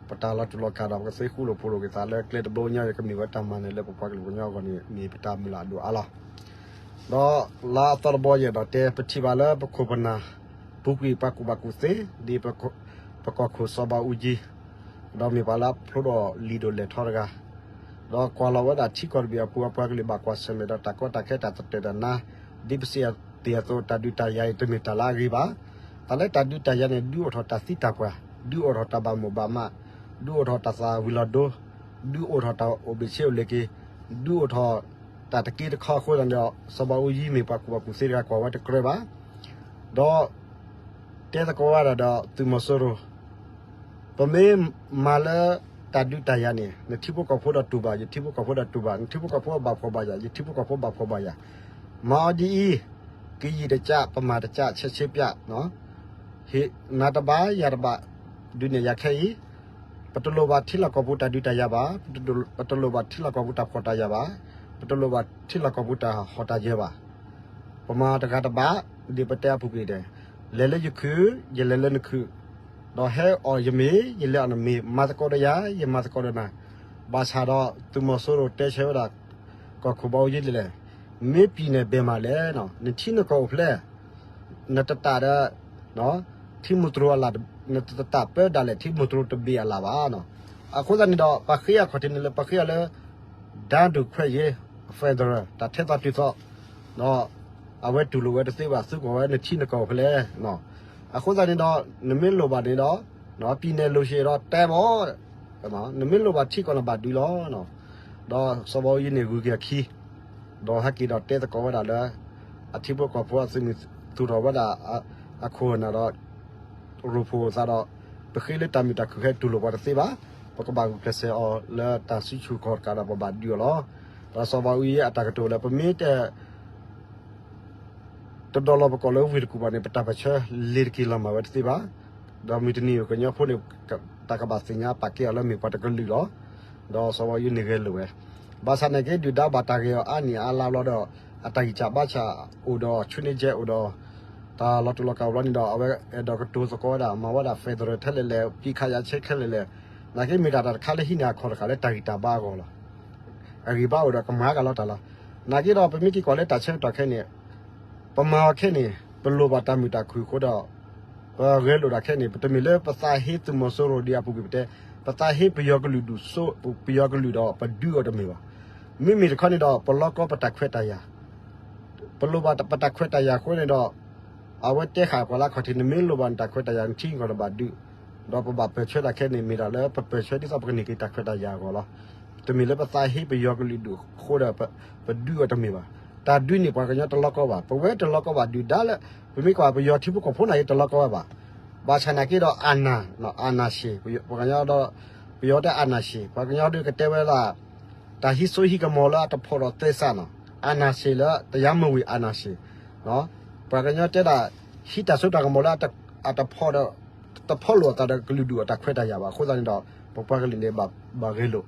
ပတၢ်လီၤတူာ်လီၤကာ်ဒီး ပကသ့ဃူလိာ်ဖိးလိာ်က့ၤသးလၢကျဲတဘိညါ ကမ့ၢ်ဝဲတၢ်မၤနၢၤလၢပပှၤကလုာ်ကညီအဂီၢ်န့ၣ် မ့ၢ်ပတၢ်မုၢ်လၢ်အဒိၣ်အါလီၤ. ဒီးလၢအသီတဘီယဲၢ်ဒီး တဲပထံၣ်ဘၣ်လၢပခိၣ်ပနၢ် ပူၤကွံာ်ပှၤကူၣ်ဘၣ်ကူၣ်သ့ ဒ်ပကီၢ်ခိၣ်စီၤဘးအူကၠံ ဒီးမ့ၢ်ပှၤလၢအဖျိထီၣ်လံာ်ဒိၣ်လဲၢ်ထီတဂၤ, ဒီးကွၢ်လီၤဝဲဒၣ်ထံကီၢ်တဘ့ၣ်အပူၤ အပှၤကလုာ်ဘၣ်ကွၢ်ဆၢၣ်မဲာ်ဒီးတၢ်ကီတၢ်ခဲတၢ်သတၢၢ်တၢ်နါ ဒ်ပစံးအီၤသ့အသိး တၢ်ဒုးတၢ်ယၤအံၤ တမ့ၢ်တၢ်လၢအဂ့ၤဘၣ်. တၢ်လၢတၢ်ဒုးတၢ်ယၤန့ၣ် ဒုးအိၣ်ထီၣ်တၢ်သံတၢ်ပှၢ်, ဒုးအိၣ်ထီၣ်တၢ်ဘၣ်မိၣ်ဘၣ်မး, ဒုးအိၣ်ထီၣ်တၢ်သၣ်ဝံၤလီၤဒိ, ဒုးအိၣ်ထီၣ်တၢ်အိၣ်ဘ့ၣ်ဆ့အိၣ်လ့ၤက့ၤ, ဒုးအိၣ်ထီၣ်တၢ်တက့တခီအဃိသတးန့ၣ်ဒီး စီၤဘးအူကၠံမ့ၢ်ပှၤကူၣ်ဘၣ်ကူၣ်သ့တဂၤ ကွၢ်ဝဲတကြၢးဘၣ်. ဒီး တဲသကိးဝဲဒၣ်ဒီးသုးမီၤစိရိၤ ပမ့ၢ်မၤလၢတၢ်ဒုးတၢ်ယၤန့ၣ် နထံဖိကီၢ်ဖိဒီးတူၢ်ဘၣ်, ယထံဖိကီၢ်ဖိဒီးတူၢ်ဘၣ်, နထံဖိကီၢ်ဖိဘၣ်ဖှီၣ်ဘၣ်ယာ်, ယထံဖိကီၢ်ဖိဘၣ်ဖှီၣ်ဘၣ်ယာ်, မၤအီၤဒ်အံၤ, ကယံာ်တကး ပမၤတကး ဆဲးဆ့ပျး, နၤတဘၣ် ယၤတဘၣ်, ဒုးနဲၣ်ယၤခဲအံၤ, ပတလိၣ်ဘၣ်ထံလီၢ်ကီၢ်ပူၤတၢ်ဒုးတၢ်ယၤဘၣ်, ပတလိၣ်ဘၣ်ထံလီၢ်ကီၢ်ပူၤတၢ်ဖှီၣ်တၢ်ယာ်ဘၣ်, ပတလိၣ်ဘၣ်ထံလီၢ်ကီၢ်ပူၤတၢ်ဟီၣ်တၢ်ယၢၤဘၣ်. ပမၤတဂၤတဘၣ်, ဒ်ပတဲအပူၤကွံာ်ဒဲး, လဲၤလၢယခုၣ်, ယလဲၤလၢနခုၣ်, ဒီးဟဲအီၣ်ယမ့ၤ, ယလဲၤအီၣ်နမ့ၤ, မၤသကိးဒီးယၤ, ယမၤသကိးဒီးနၤ, ဘၣ်ဆၣ်ဒီးသုးမီၤစိရိၤတဲဆၢဝဲဒၣ် ကီၢ်ခိၣ်ဘးအူကၠံဒ်လဲၣ်, မ့ၢ်ပံၤနဲၣ်ဘဲၣ်မးလဲၣ်, နထံနကီၢ်အိၣ်ဖဲလဲၣ်, နတတးဒီး ထံမိၢ်တြိၤအလၣ်, နတတးပၢဒၣ်လဲာ်ထံမိၢ်တြိၤတဘ့ၣ်အလၣ်ဘၣ်. အဃိသတးန့ၣ်ဒီး ပှၤဃ့အခီၣ်ထံးန့ၣ်လၢ ပှၤဃ့အီၤလၢ ဒၢဒိၣ်ခွဲးယာ် federal တၢ်ထဲသိးတုၤသိး, ဒီးအဝဲတူၢ်လိာ်ဝဲတသ့ဘၣ် သုကိးဝဲနထံနကီၢ်အိၣ်ဖဲလဲၣ်. အဃိသတးန့ၣ်ဒီး နမ့ၢ်လိၣ်ဘၣ်န့ၣ်ဒီး ပံၤနဲၣ်လိၤရှဲဒီးတဲဘၣ် နမ့ၢ်လိၣ်ဘၣ်ထံကီၢ်နဘၣ်ဒုးလီၤ. ဒီးစီၤဘးအူကၠံန့ၣ်ဂုာ်က့ၤအခံ, ဒီးဟဲက့ၤဒီးတဲသကိးဝဲဒၣ်လၢ အထံဖိကီၢ်ဖိအသုးမုၢ်သူၣ်ထီၣ်ဝဲဒၣ် အခိၣ်အနၢ်ဒီး ရိဖှိၣ်အသးဒီး ပဃ့လၢတၢ်မုာ်တၢ်ခုၣ်ဟဲတူၢ်လိာ်ပှၤတသ့ဘၣ်, ပကဘၣ်ဂုာ်ကျဲးစၢးအီၤလၢတၢ်စုဆူၣ်ခီၣ်တကးဒီးပဘၣ်ဒုးအီၤလီၤ. ဒီးစီၤဘးအူကၠံအတၢ်ကတိၤလၢ ပမ့ၢ်တ တဒီလီၤပကိာ်လၢဝ့ၢ်တကူၣ်ဘၣ်န့ၣ် ပတၢ်ပၢၢ်ဆၢလ့ၤတက့ၤလီၤမၢ်ဝဲတသ့ဘၣ်. ဒီးမုၢ်တနံၤအံၤကညီဖိန့ၣ် တၢ်ကဘၣ်သ့ၣ်ညါပာ်ကဲအီၤလၢမ့ၢ်ပှၤတကလုာ်လီၤ. ဒီးစီၤဘးအူကၠံန့ၣ်ဂဲၤလိာ်ဝဲ, ဘၣ်ဆၣ်နာ်က့ဒုၣ်ဒါဘၣ်တၢ်ဂဲၤအီၤအါနံၣ်အါလါဘျီဒီး အတၢ်ဂံၢ်စၢ်ဘါစၢ်အိၣ်ဒီး ဆူန့ၢ်ကဲအိၣ်ဒီး တၢ်လီၤတူာ်လီၤကာ်ဘျီန့ၣ်ဒီး အဝဲအဲၣ်ဒိးကတိၤသကိးဝဲဒၣ် မၤဝဲဒၣ် federal ထဲလဲၣ်လဲၣ် ပံးခးယၤဆဲးခဲလၢာ်လဲၣ်, နာ်က့မ့ၢ်ဒၣ်တၢ်တခါလၢဟံးန့ၢ်အခီၣ်တဃာ်လၢတၢ်ဂံၢ်တၢ်ဘါအဂီၢ်လီၤ. အဂံၢ်ဘါအိၣ်ဒီးကမၤကလီတၢ်လီၤ. နာ်က့ဒီးပမ့ၢ်က့ၤကွၢ်လၢတၢ်ဆၢကတီၢ်ခဲအံၤန့ၣ် ပမၤအီၤခဲအံၤန့ၣ် ပလိၣ်ဘၣ်တၢ်မုာ်တၢ်ခုၣ်အဃိဒီး ပဂဲၤလိာ်ဒၣ်ခဲအံၤန့ၣ် ပတမ့ၢ်လၢပသးဟ့သုးမီၤစိရိၤဒ်အပူၤကွံာ်ပတဲ, ပသးဟ့ပယီၤကလုာ်ဒူၣ်စိ ပယီၤကလုာ်ဒီးပဒုးအီၤတမ့ၢ်ဘၣ်. မ့မ့ၢ်တခီန့ၣ်ဒီး ပလီကီပတၢ်ခွဲးတၢ်ယာ် ပလိၣ်ဘၣ်ပတၢ်ခွဲးတၢ်ယာ်အဃိန့ၣ်ဒီး အဝဲတဲဃာ်ပှၤလၢအခီၣ်ထံး နမ့ၢ်လိၣ်ဘၣ်နတၢ်ခွဲးတၢ်ယာ် နထံကီၢ်နဘၣ်ဒုး, ဒီးပဘၣ်ပၢၢ်ဆၢဒၣ်ခဲအံၤန့ၣ် မ့ၢ်ဒၣ်လၢပပၢၢ်ဆၢဒ်သိးပကန့ၢ်က့ၤတၢ်ခွဲးတၢ်ယာ်အဂီၢ်လီၤ. တမ့ၢ်လၢပသးဟ့ပယီၤကလုာ်ဒူၣ်အဃိဒီး ပဒုးအီၤတမ့ၢ်ဘၣ်. တၢ်ဒုးန့ၣ် ပှၤကညီတလီကီဘၣ်. ပဝဲတလီကီဘၣ်ဒုၣ်ဒါလၢ ပမ့ၢ်ကွၢ်ပယီၤထံဖိကီၢ်ဖိနာ်က့တလီကီဝဲဘၣ်. ဘၣ်ဆၣ်နာ်က့ဒီး အာဏာရှင် ပှၤကညီဒီး ပယီၤတဲ အာဏာရှင် ပှၤကညီဒုးကတဲဝဲဒၣ် တၢ်ဟံးစိဟံးကမီၤလၢအတဖိးဒီးသဲစးနီၤ, အာဏာရှင်လၢ တရားမဝင် အာဏာရှင် ပှၤကညီတဲဒၣ် ဟံးတၢ်စိတၢ်ကမီၤလၢအတဖိးဒီး တဖီၣ်လိာ်အသးဒီးကလုာ်ဒူၣ်အတၢ်ခွဲးတၢ်ယာ်ဘၣ်. အဃိသတးန့ၣ်ဒီး ပပှၤကလုာ်န့ၣ် ဘၣ်ဂဲၤလိာ်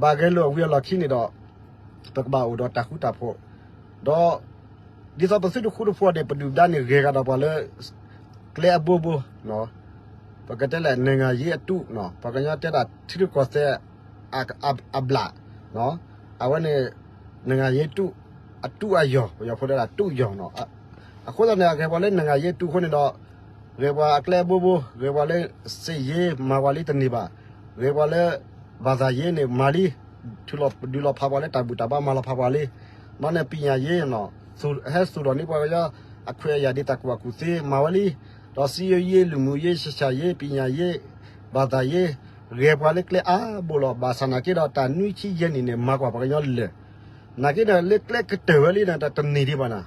ဘၣ်ဂဲၤလိာ်အဝံၤအလီၢ်ခံန့ၣ်ဒီး ပကဘၣ်အိၣ်ဒီးတၢ်ဃူတၢ်ဖိး, ဒီး ဒ်သိးပသုတဃူတဖိးန့ၣ် ပဒုၣ်ပဒါန့ၣ် ဂ့ၤဂၤဒီးပှၤလၢ ကျဲအဘိဘိ ပကတဲလၢ နိုင်ငံရေးအတု ပှၤကညီတဲဒၣ်ထံရူၢ်ကီၢ်သဲး အဘျၣ် အဝဲန့ၣ် နိုင်ငံရေးအတု အတုအယီၢ် ပယီၤဖိတဲဒၣ်တုယီၢ် အဃိသတးန့ၣ် အဂဲၤပှၤလၢ နိုင်ငံရေးအတု အဃိန့ၣ်ဒီး ဂဲၤပှၤအကျဲအဘိဘိ ဂဲၤပှၤလၢ စစ်ရေး မၤပှၤလံတန့ၢ်ဘၣ်, ဂဲၤပှၤလၢ ဘာသာရေး န့ၣ် မၤလံ ထုးလီၤဒုးလီၤဖးပှၤလၢတၢ်ဘူၣ်တၢ်ဘါ မၤလီၤဖးပှၤလံ, မၤန့ၢ် ပညာရေး ဟဲသူၣ်ထီၣ်န့ၢ်ပှၤကညီ အခွဲးအယာ်ဒ်တၢ်ကူၣ်ဘၣ်ကူၣ်သ့ မၤဝဲလံ, ဒီးစံယိယ့ လူမှုရေး ဆက်ဆံရေး ပညာရေး ဘာသာရေး ဂဲၤပှၤလၢကျဲအါဘိလီၤ. ဘၣ်ဆၣ်နာ်က့ဒီး တၢ်နွံဆံယဲၢ်နံၣ်န့ၣ် မၤကွၢ်ပှၤကညီလၢာ်, နာ်က့ဒီး လၢကျဲကတၢၢ်ဝဲလံန့ၣ် တနံၤဒံးဘၣ်နၤ,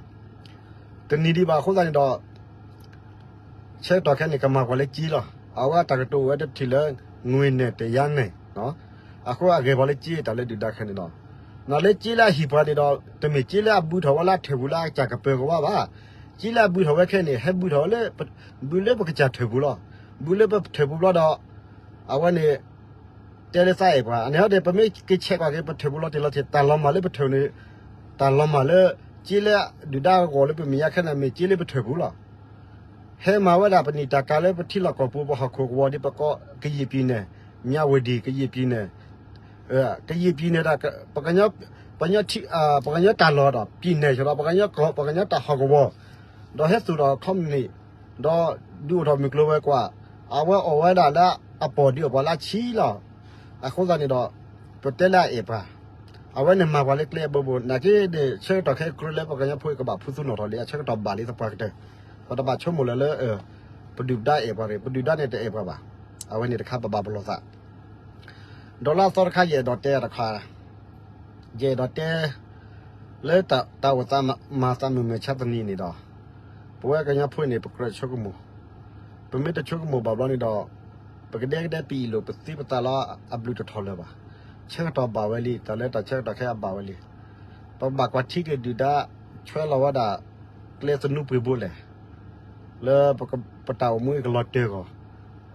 တနံၤဒံးဘၣ်အဃိသတးန့ၣ်ဒီး ဆၢကတီၢ်ခဲအံၤန့ၣ် ကမၤကွၢ်လၢကၠ့လီၤ. အဝဲတၢ်ကတိၤအိၣ်ဝဲတထံၣ်လၢ ငွေနဲ့တရားနဲ့ အဃိအဂဲၤပှၤလၢကၠ့ တၢ်လၢဒုၣ်ဒါခဲန့ၣ်ဒီး နလၢကၠ့လၢအဟံၣ်ပှၤန့ၣ်ဒီး တမ့ၢ်ကၠ့လၢအဘုထီၣ်ဝဲလၢအထၢၣ်ပူၤလၢအကစၢ်ကပၢၤကဝါဘၣ်. ကၠ့လၢအဘုထီၣ်ဝဲခဲအံၤန့ၣ် ဟဲဘုထီၣ်ဝဲလၢ ဘုလၢပကစၢ်ထၢၣ်ပူၤလီၤ. ဘုလၢပထၢၣ်ပူၤဘျီဒီး အဝဲန့ၣ် တဲလၢသးအဲၣ်ပှၤ အန့ၣ်ဟီဒီး ပမ့ၢ်က့ၤဆဲးကွၢ်က့ၤ ပထၢၣ်ပူၤလီၤတံၢ်လီၤဆဲး တၢ်လီၤမၢ်လၢပထၢၣ်န့ၣ် တၢ်လီၤမၢ်လၢ ကၠ့လၢဒုၣ်ဒါဂီၤလၢပမဲာ်ညါခဲန့ၣ် မ့ၢ်ကၠ့လၢပထၢၣ်ပူၤလီၤ. ဟဲမၤဝဲဒၣ်ပနံာ်တၢ်ကၤလၢပထံလီၢ်ကီၢ်ပူၤ ပဟီၣ်ခိၣ်ကဝီၤဒ်ပကိး ကရင်ပြည်နယ် မြဝတီ ကရင်ပြည်နယ် ကရင်ပြည်နယ် ဒ် ပှၤကညီတၢ်လီၢ်ဒီး ပြည်နယ် ဆၢဒီး ပှၤကညီတၢ်ဟီၣ်ကဝီၤ ဒီးဟဲသူၣ်ထီၣ်ခီမနံၣ် ဒီးဒုးအိၣ်ထီၣ်မုၢ်ကျိၤဝဲၤကွာ် အဝဲအိၣ်ဝဲဒၣ်လၢအပီၢ်ဒ်အပှၤလၢအဆံလီၤ. အဃိသတးန့ၣ်ဒီး ပတဲလၢအအဲၣ်ပှၤ အဝဲန့ၣ်မၤပှၤလၢကျဲအဘိဘိ နာ်က့န့ၣ် ဆၢကတီၢ်ခဲအံၤကြၢးလၢပှၤကညီဖိအံၤကဘၣ်ဖုသူၣ်နီၣ်ထီၣ်လံ အဆၢကတီၢ်ဘၣ်လံသပှၢ်ကတၢၢ် ပတဘၣ်ဆိကမိၣ်လၢၤလၢ ပဒုၣ်ပဒါအဲၣ်ပှၤတဂ့ၤ ပဒုၣ်ဒါန့ၣ်တအဲၣ်ပှၤဘၣ်. အဝဲန့ၣ်တခါပဘၣ်ပလီၢ်သး ဒီးလၢအသီတခါ ယအဲၣ်ဒိးတဲတခါ ယအဲၣ်ဒိးတဲ လၢတၢ်အိၣ်သးမၤသးမုၢ်မဆါတနံၤန့ၣ်ဒီး ပဝဲကညီဖိန့ၣ် ပကြၢးဆိကမိၣ် ပမ့ၢ်တဆိကမိၣ်ဘၣ်ဘျီန့ၣ်ဒီး ပကဒဲကဒဲပအံၣ်လိာ်ပသံပသးလီၤ အဘျုးတထီၣ်လၢၤဘၣ်. ဆၢကတီၢ်ဘၣ်ဝဲလံ တၢ်လၢတၢ်ဆၢကတီၢ်ခဲအံၤဘၣ်ဝဲလံ. ပဘၣ်ကွၢ်ထံက့ၤဒုၣ်ဒါ ဆွဲလီၤဝဲဒၣ် ကျဲသနူပှ့ၤဘိလဲၣ် လၢပတၢ်အိၣ်မူအံၤကလီၤတၢၢ်ဂီၢ်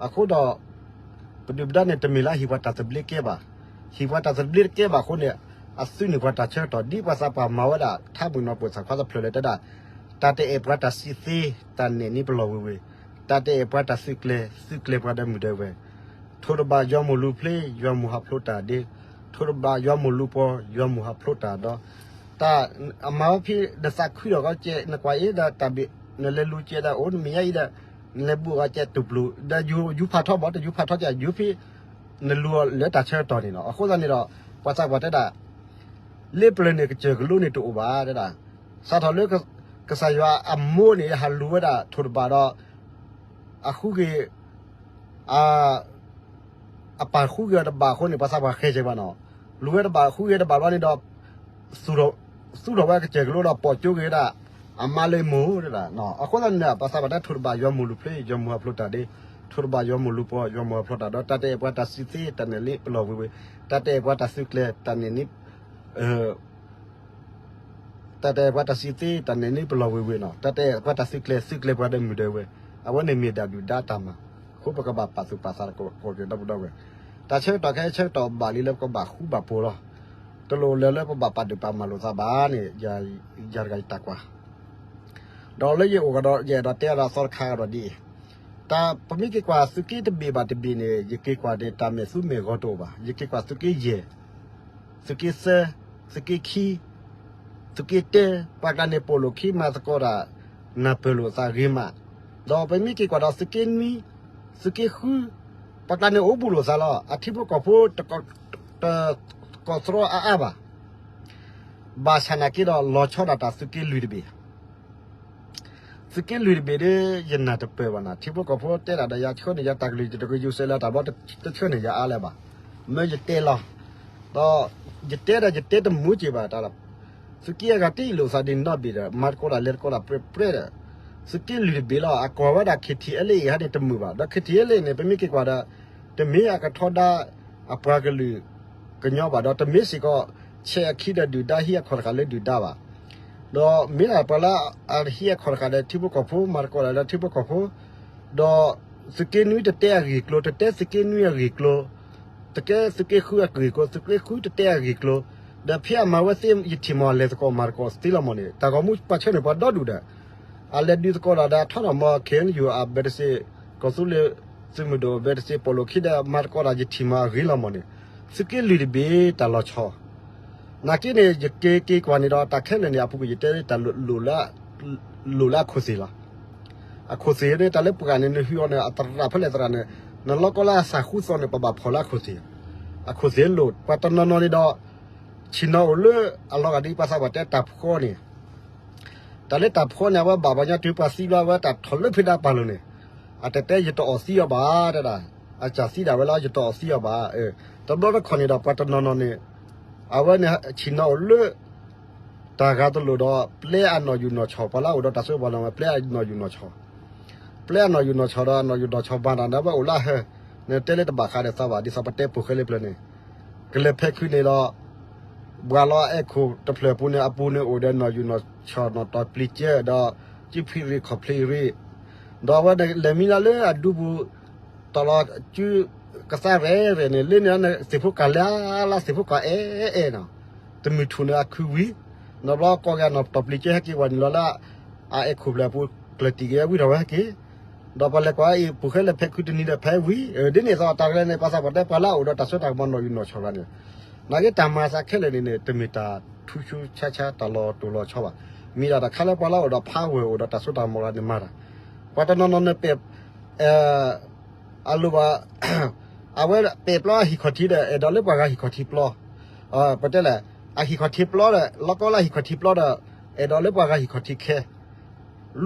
အဃိဒီး ပဒုၣ်ပဒါန့ၣ် တမ့ၢ်လၢဟံၣ်ပှၤတၢ်သဘျ့ကဲဘၣ်. ဟံၣ်ပှၤတၢ်သဘျ့တကဲဘၣ်အဃိန့ၣ် အသုးန့ၢ်ပှၤတၢ်ဆၢကတီၢ် ဒ်ပှၤသးပှၢ်မၤဝဲဒၣ် ထါမုၣ်နီၢ်ပိာ်ဆၣ်ခွါသဖျၢၣ်လၢတဲဒၣ် တၢ်တအဲၣ်ပှၤတၢ်စံးသ့ တၢ်နဲၣ်န့ၢ်ပလီၢ်ဝ့ၤဝ့ၤ, တၢ်တအဲၣ်ပှၤတၢ်သုးကျဲၤ သုးကျဲၤပှၤဒီးမုၢ်ဒဲဝဲၤ ထိၣ်တဘၣ်ယွၤမိၢ်လူၤဖျ့ ယွၤမိၢ်ဟးဖျိးတၢ်ဒ့, ထိၣ်တဘၣ်ယွၤမိၢ်လူၤပီၢ် ယွၤမိၢ်ဟးဖျိးတၢ်ဒီး တၢ် အမၤဝဲဖဲနသးခုဒီးကီကဲ နကွၢ်အံၤဒီးတၢ်ဘ့ၣ် နလဲၤလူၤကဲဒီးအိၣ်နမဲာ်ညါအံၤဒီး နလဲၤဘူးအီၤကဲတူၢ်ပျူၤ ဒီးယူၤဖးထီဘၣ် တယူၤဖးထီကဲ ယူၤဖံ နလူၤအီၤလၢတၢ်ဆၢကတီၢ်န့ၣ်လီၤ. အဃိသတးန့ၣ်ဒီး ပှၤသးပှၢ်တဲဒၣ် လ့ပျၢၤန့ၣ် ကစၢၢ်ကလိန့ၣ်တအိၣ်ဘၣ်တဲဒၣ် စးထီၣ်လၢ ကစၢ်ယွၤအမိၢ်န့ၣ် ဟးလူၤဝဲဒၣ်ထိၣ်တဘၣ်ဒီး အဃုက့ၤ အပၢ်ဃုက့ၤအီၤတဘၣ်အဃိန့ၣ် ပှၤသးပှၢ်ဃဲၤက့ၤဘၣ်နီၤ, လူၤဝဲတဘၣ်ဃုက့ၤတဘၣ်ဘျီန့ၣ်ဒီး သူၣ်ထီၣ်ဝဲကစၢၢ်ကလိဒီးပိာ်ကၠိက့ၤဝဲဒၣ် အမါလၢမိၢ်တဲဒၣ်, အဃိသတးန့ၣ် ပှၤသးပှၢ်တဲထိၣ်တဘၣ်ယွၤမိၢ်လူၤဖျ့ ယွၤမိၢ်ဟးဖျိးတၢ်ဒ့, ထိၣ်တဘၣ်ယွၤမိၢ်လူၤပီၢ် ယွၤမိၢ်ဟးဖျိးတၢ်ဒီး တၢ်တအဲၣ်ပှၤတၢ်စံးသ့ တၢ်နဲၣ်န့ၢ်ပလီၢ်ဝ့ၤဝ့ၤ, တၢ်တအဲၣ်ပှၤတၢ်သုးကျဲၤ တၢ်နဲၣ်န့ၢ် တၢ်တအဲၣ်ပှၤတၢ်စံးသ့ တၢ်နဲၣ်န့ၢ်ပလီၢ်ဝ့ၤဝ့ၤနီၤ, တၢ်တအဲၣ်ပှၤတၢ်သုးကျဲၤ သုးကျဲၤပှၤဒီးမုၢ်ဒဲဝဲၤ, အဝဲန့ၣ်မ့ၢ်ဒၣ်ဒုၣ်ဒါတၢ်မၤ, အဃိပကဘၣ်ပာ်သူၣ်ပာ်သးကိးက့ၤဒီပုၢ်ဒီဝဲၢ်, တၢ်ဆၢကတီၢ်ခဲအံၤဆၢကတီၢ်ဘၣ်လံလၢပကဘၣ်ဃူဘၣ်ဖိးလီၤ, တလိၣ်လၢလၢပဘၣ်ပာ်ဒုၣ်ပာ်မၤလိာ်သးဘၣ်န့ၣ်, ယၤတဂၤယတၢ်ကွၢ် ဒီးလၢယအိၣ်ကဒီး ယအဲၣ်ဒိးတဲအီၤဒီးအသီတခါကဒီးဒ်အံၤ, တၢ်ပမ့ၢ်က့ၤကွၢ်သုးက့တဘ့ၣ်ဘၣ်တဘ့ၣ်န့ၣ် ယက့ၤကွၢ်န့ၣ် တၢ်မဲာ်သူမဲာ်ဂီၤတအိၣ်ဘၣ်, ယက့ၤကွၢ်သုးက့ယဲၢ်, သုးက့သၢ, သုးက့ခံ, သုးက့တၢ, ပှၤကျါန့ၣ်ပိာ်လိာ်ခံမၤသကိးတၢ်, နၢ်ပၢၢ်လိာ်သးဂ့ၤမး, ဒီးပမ့ၢ်က့ၤကွၢ်ဒီးသုးက့နွံ, သုးက့ဃု, ပှၤကျါန့ၣ်အိၣ်ဘူးလိာ်သးလီၤ, အထံဖိကီၢ်ဖိ တကိးသရီအါအါဘၣ် ဘၣ်ဆၣ်နာ်က့ဒီးလီၤဆီဒၣ်တၢ်သုးက့လွံၢ်တဘ့ၣ်, သုးက့လွံၢ်တဘ့ၣ်ဒီး ယနာ်တပၢၢ်ဘၣ်နၤ, ထံဖိကီၢ်ဖိတဲဒၣ်ဒီးယၤဆှၢန့ၢ်ယၤတၢ်ကလုၢ် ယတကယူၤစဲးလၢတၢ်ဘျီတဆှၢန့ၢ်ယၤအါလၢၤဘၣ်, မၢယတဲလီၤ, ဒီးယတဲဒီးယတဲတမုာ်က့ၤဘၣ်တၢ်လီၤ, သုးက့အဂၤတအံၣ်လိာ်သးဒ်နီတဘ့ၣ်ဒီး မၤသကိးတၢ်လဲၤသကိးတၢ်ပြဲပြဲဒီး, သုးက့လွံၢ်တဘ့ၣ်လီၤ, အကွၢ်ဝဲဒၣ် KTLA ဟဲန့ၣ်တမုာ်ဘၣ်, ဒီး KTLA န့ၣ် ပမ့ၢ်က့ၤကွၢ်ဒီး တမ့ၢ်အကထီဒါ အပှၤကလုာ်ကညီဘၣ်ဒီး တမ့ၢ်စ့ၢ်ကီး ဆဲးအခံဒီးဒုၣ်ဒါဟံးအခီၣ်တဃာ်လၢဒုၣ်ဒါဘၣ်, ဒီးမ့ၢ်ဒၣ်ပှၤလၢအဟံးအခီၣ်တဃာ်ဒီးထံဖိကီၢ်ဖိ မၤသကိးတၢ်လၢထံဖိကီၢ်ဖိ, ဒီးသုးက့နွံတတဲအဂ့ၢ်ကျိၤ, တတဲသုးက့နွံအဂ့ၢ်ကျိၤ, တကဲသုးက့ဃုအဂ့ၢ်ကျိၤ, သုးက့ဃုတတဲအဂ့ၢ်ကျိၤ, ဒီးဖဲအမၤဝဲသ့ ယထံၣ်မးအလဲၤသကိးမၤသကိးသ့လီၤမးန့ၣ် တၢ်ဂီၤမူပှၤဆှၢန့ၢ်ပှၤဒီဒူၣ်ဒီး အလဲၤဒုးသကိးဒီး ဒီးထီၣ်နီၣ်မး KNU အဘဲတစ့ၢ်, ကီၢ်သူလ့ၤသုးမုၢ်ဒိၣ်အဘဲတစ့ၢ် ပိာ်လိာ်ခံဒီး မၤသကိးဒီးယထံၣ်မးအဂ့ၢ်လီၤမးန့ၣ်, သုးက့လွံၢ်တဘ့ၣ်တၢ်လီၤဆီ, နာ်က့န့ၣ် ယက့ၤက့ၤကွၢ်န့ၣ်ဒီး တၢ်ခဲလၢာ်န့ၣ် အပူၤကွံာ်ယတဲတၢ်လိၣ်လၢ လိၣ်လၢအခိၣ်သ့ၣ်လီၤ. အခိၣ်သ့ၣ်န့ၣ် တၢ်လၢပှၤန့ၣ် နဟံးအီၤန့ၣ် အသရၣ်ဖဲလဲၣ်သရၣ်န့ၣ် နလီၤကီလၢအစၢ်ဃူသီန့ၣ် ပဘၣ်ဖီၣ်လၢအခိၣ်သ့ၣ်, အခိၣ်သ့ၣ်လိၣ် ပှၤတနီၤနီၤန့ၣ်ဒီး ဆ့ၣ်နီၤအိၣ်လၢအလီၤဂာ်ဒ်ပှၤသးပှၢ်တဲတၢ်ဖှီန့ၣ်, တၢ်လၢတၢ်ဖှီန့ၣ် အဝဲဘၣ်ပှၤကညီတုၤပှၤသံဘျီ အဝဲတၢ်ထီၣ်လၢဖုဒါပာ်လိၤန့ၣ်, အတတဲယတအီၣ်သံအီၤဘၣ်, တဲဒၣ်, အစၢ်သံဒၣ်ဝဲလီၤ ယတအီၣ်သံအီၤဘၣ်. တဘျီတခီၣ်န့ၣ်ဒီး ပှၤတနီၤနီၤန့ၣ် အဝဲန့ၣ်ဆ့ၣ်နီၤအိၣ်လၢ တၢ်ဂၤတလိၣ်ဒီး ပျဲအနီၣ်ယူၣ်နီၣ်ဆီၣ် ပှၤလၢအအိၣ်ဒီးတၢ်စိတၢ်ကမီၤန့ၣ် ပျဲအနီၣ်ယူၣ်နီၣ်ဆီၣ်, ပျဲအနီၣ်ယူၣ်နီၣ်ဆီၣ်ဒီး အနီၣ်ယူၣ်နီၣ်ဆီၣ်ဘၣ်နၤဒီး အဝဲအိၣ်လၢဟဲ, နတဲလၢတဘၣ်ဃးဒီးသးဘၣ် ဒ်သိးပတဲပိာ်ဃဲလၢပျၢၤန့ၣ် ကလဲၤဖဲခုန့ၣ်ဒီး ဘှၣ်လီၤအအဲၣ်ခိၣ်တဖျၢၣ်ပူၤန့ၣ် အပူၤန့ၣ်အိၣ်ဒီးနီၣ်ယူၣ်နီၣ်ဆီၣ်နီၣ်တီၢ်ပျံၤကဲဒီး ကၠံဖံရံၣ်ခီၣ်ဖံရံၣ်, ဒီးအဝဲန့ၣ်လဲၤမံလၢလၢအဒူပူၤ တီၢ်လီၤကၠူကသါရဲၣ်ရဲၣ်န့ၣ် လၢန့ၣ်သ့ၣ်ဖိကၢ်လၢ်လၢ် သ့ၣ်ဖိကၢ်အဲၣ်အဲၣ်နီၤ, တမုၢ်ထူၣ်န့ၣ်အခုဝံၤ, နီၤဘျီကိးက့ၤနီၣ်တီၢ်ပျံၤကဲဟဲက့ၤဝဲန့ၣ်လီၤလၢ အအဲၣ်ခိၣ်ဖျၢၣ်ပူၤ ကျၢၢ်တံၢ်က့ၤဝံထီၣ်ဝဲဟဲက့ၤ ဒီးပှၤလဲၤကွၢ်အံၤ ပိာ်ဃဲလၢဖဲခုတနံၤဒီးဖဲဝံၤ ဒ်န့ၣ်အသိးတၢ်ရဲၣ်န့ၣ် ပှၤသးပှၢ်တဲပှၤလၢအအိၣ်ဒီးတၢ်စိတၢ်ကမီၤ နီၣ်ယူၣ်နီၣ်ဆီၣ်ဂၤန့ၣ်, နာ်က့တၢ်မၤသးခဲလၢာ်န့ၣ်န့ၣ် တမ့ၢ်တၢ်ထူဆူဆါဆါ တၢ်လီၤတိၢ်လီၤဆီဘၣ်. မ့ၢ်ဒၣ်တၢ်ခါလၢပှၤလၢအအိၣ်ဒီး power အိၣ်ဒီးတၢ်စိတၢ်ကမီၤဂၤန့ၣ်မၤတၢ်, ပှၤတနီၤနီၤန့ၣ်ပဲာ် အလိၣ်ဘၣ် အဝဲပဲာ်ပျီအဟံၣ်ခီၣ်ထံးဒီး အဲၣ်ဒိးလၢပှၤဂၤဟံၣ်ခီၣ်ထံးပျီ, ပတဲလဲၣ်, အဟံၣ်ခီၣ်ထံးပျီဒီး လီၤကီလၢအဟံၣ်ခီၣ်ထံးပျီဒီး အဲၣ်ဒိးလၢပှၤဂၤဟံၣ်ခီၣ်ထံးခဲ, လူ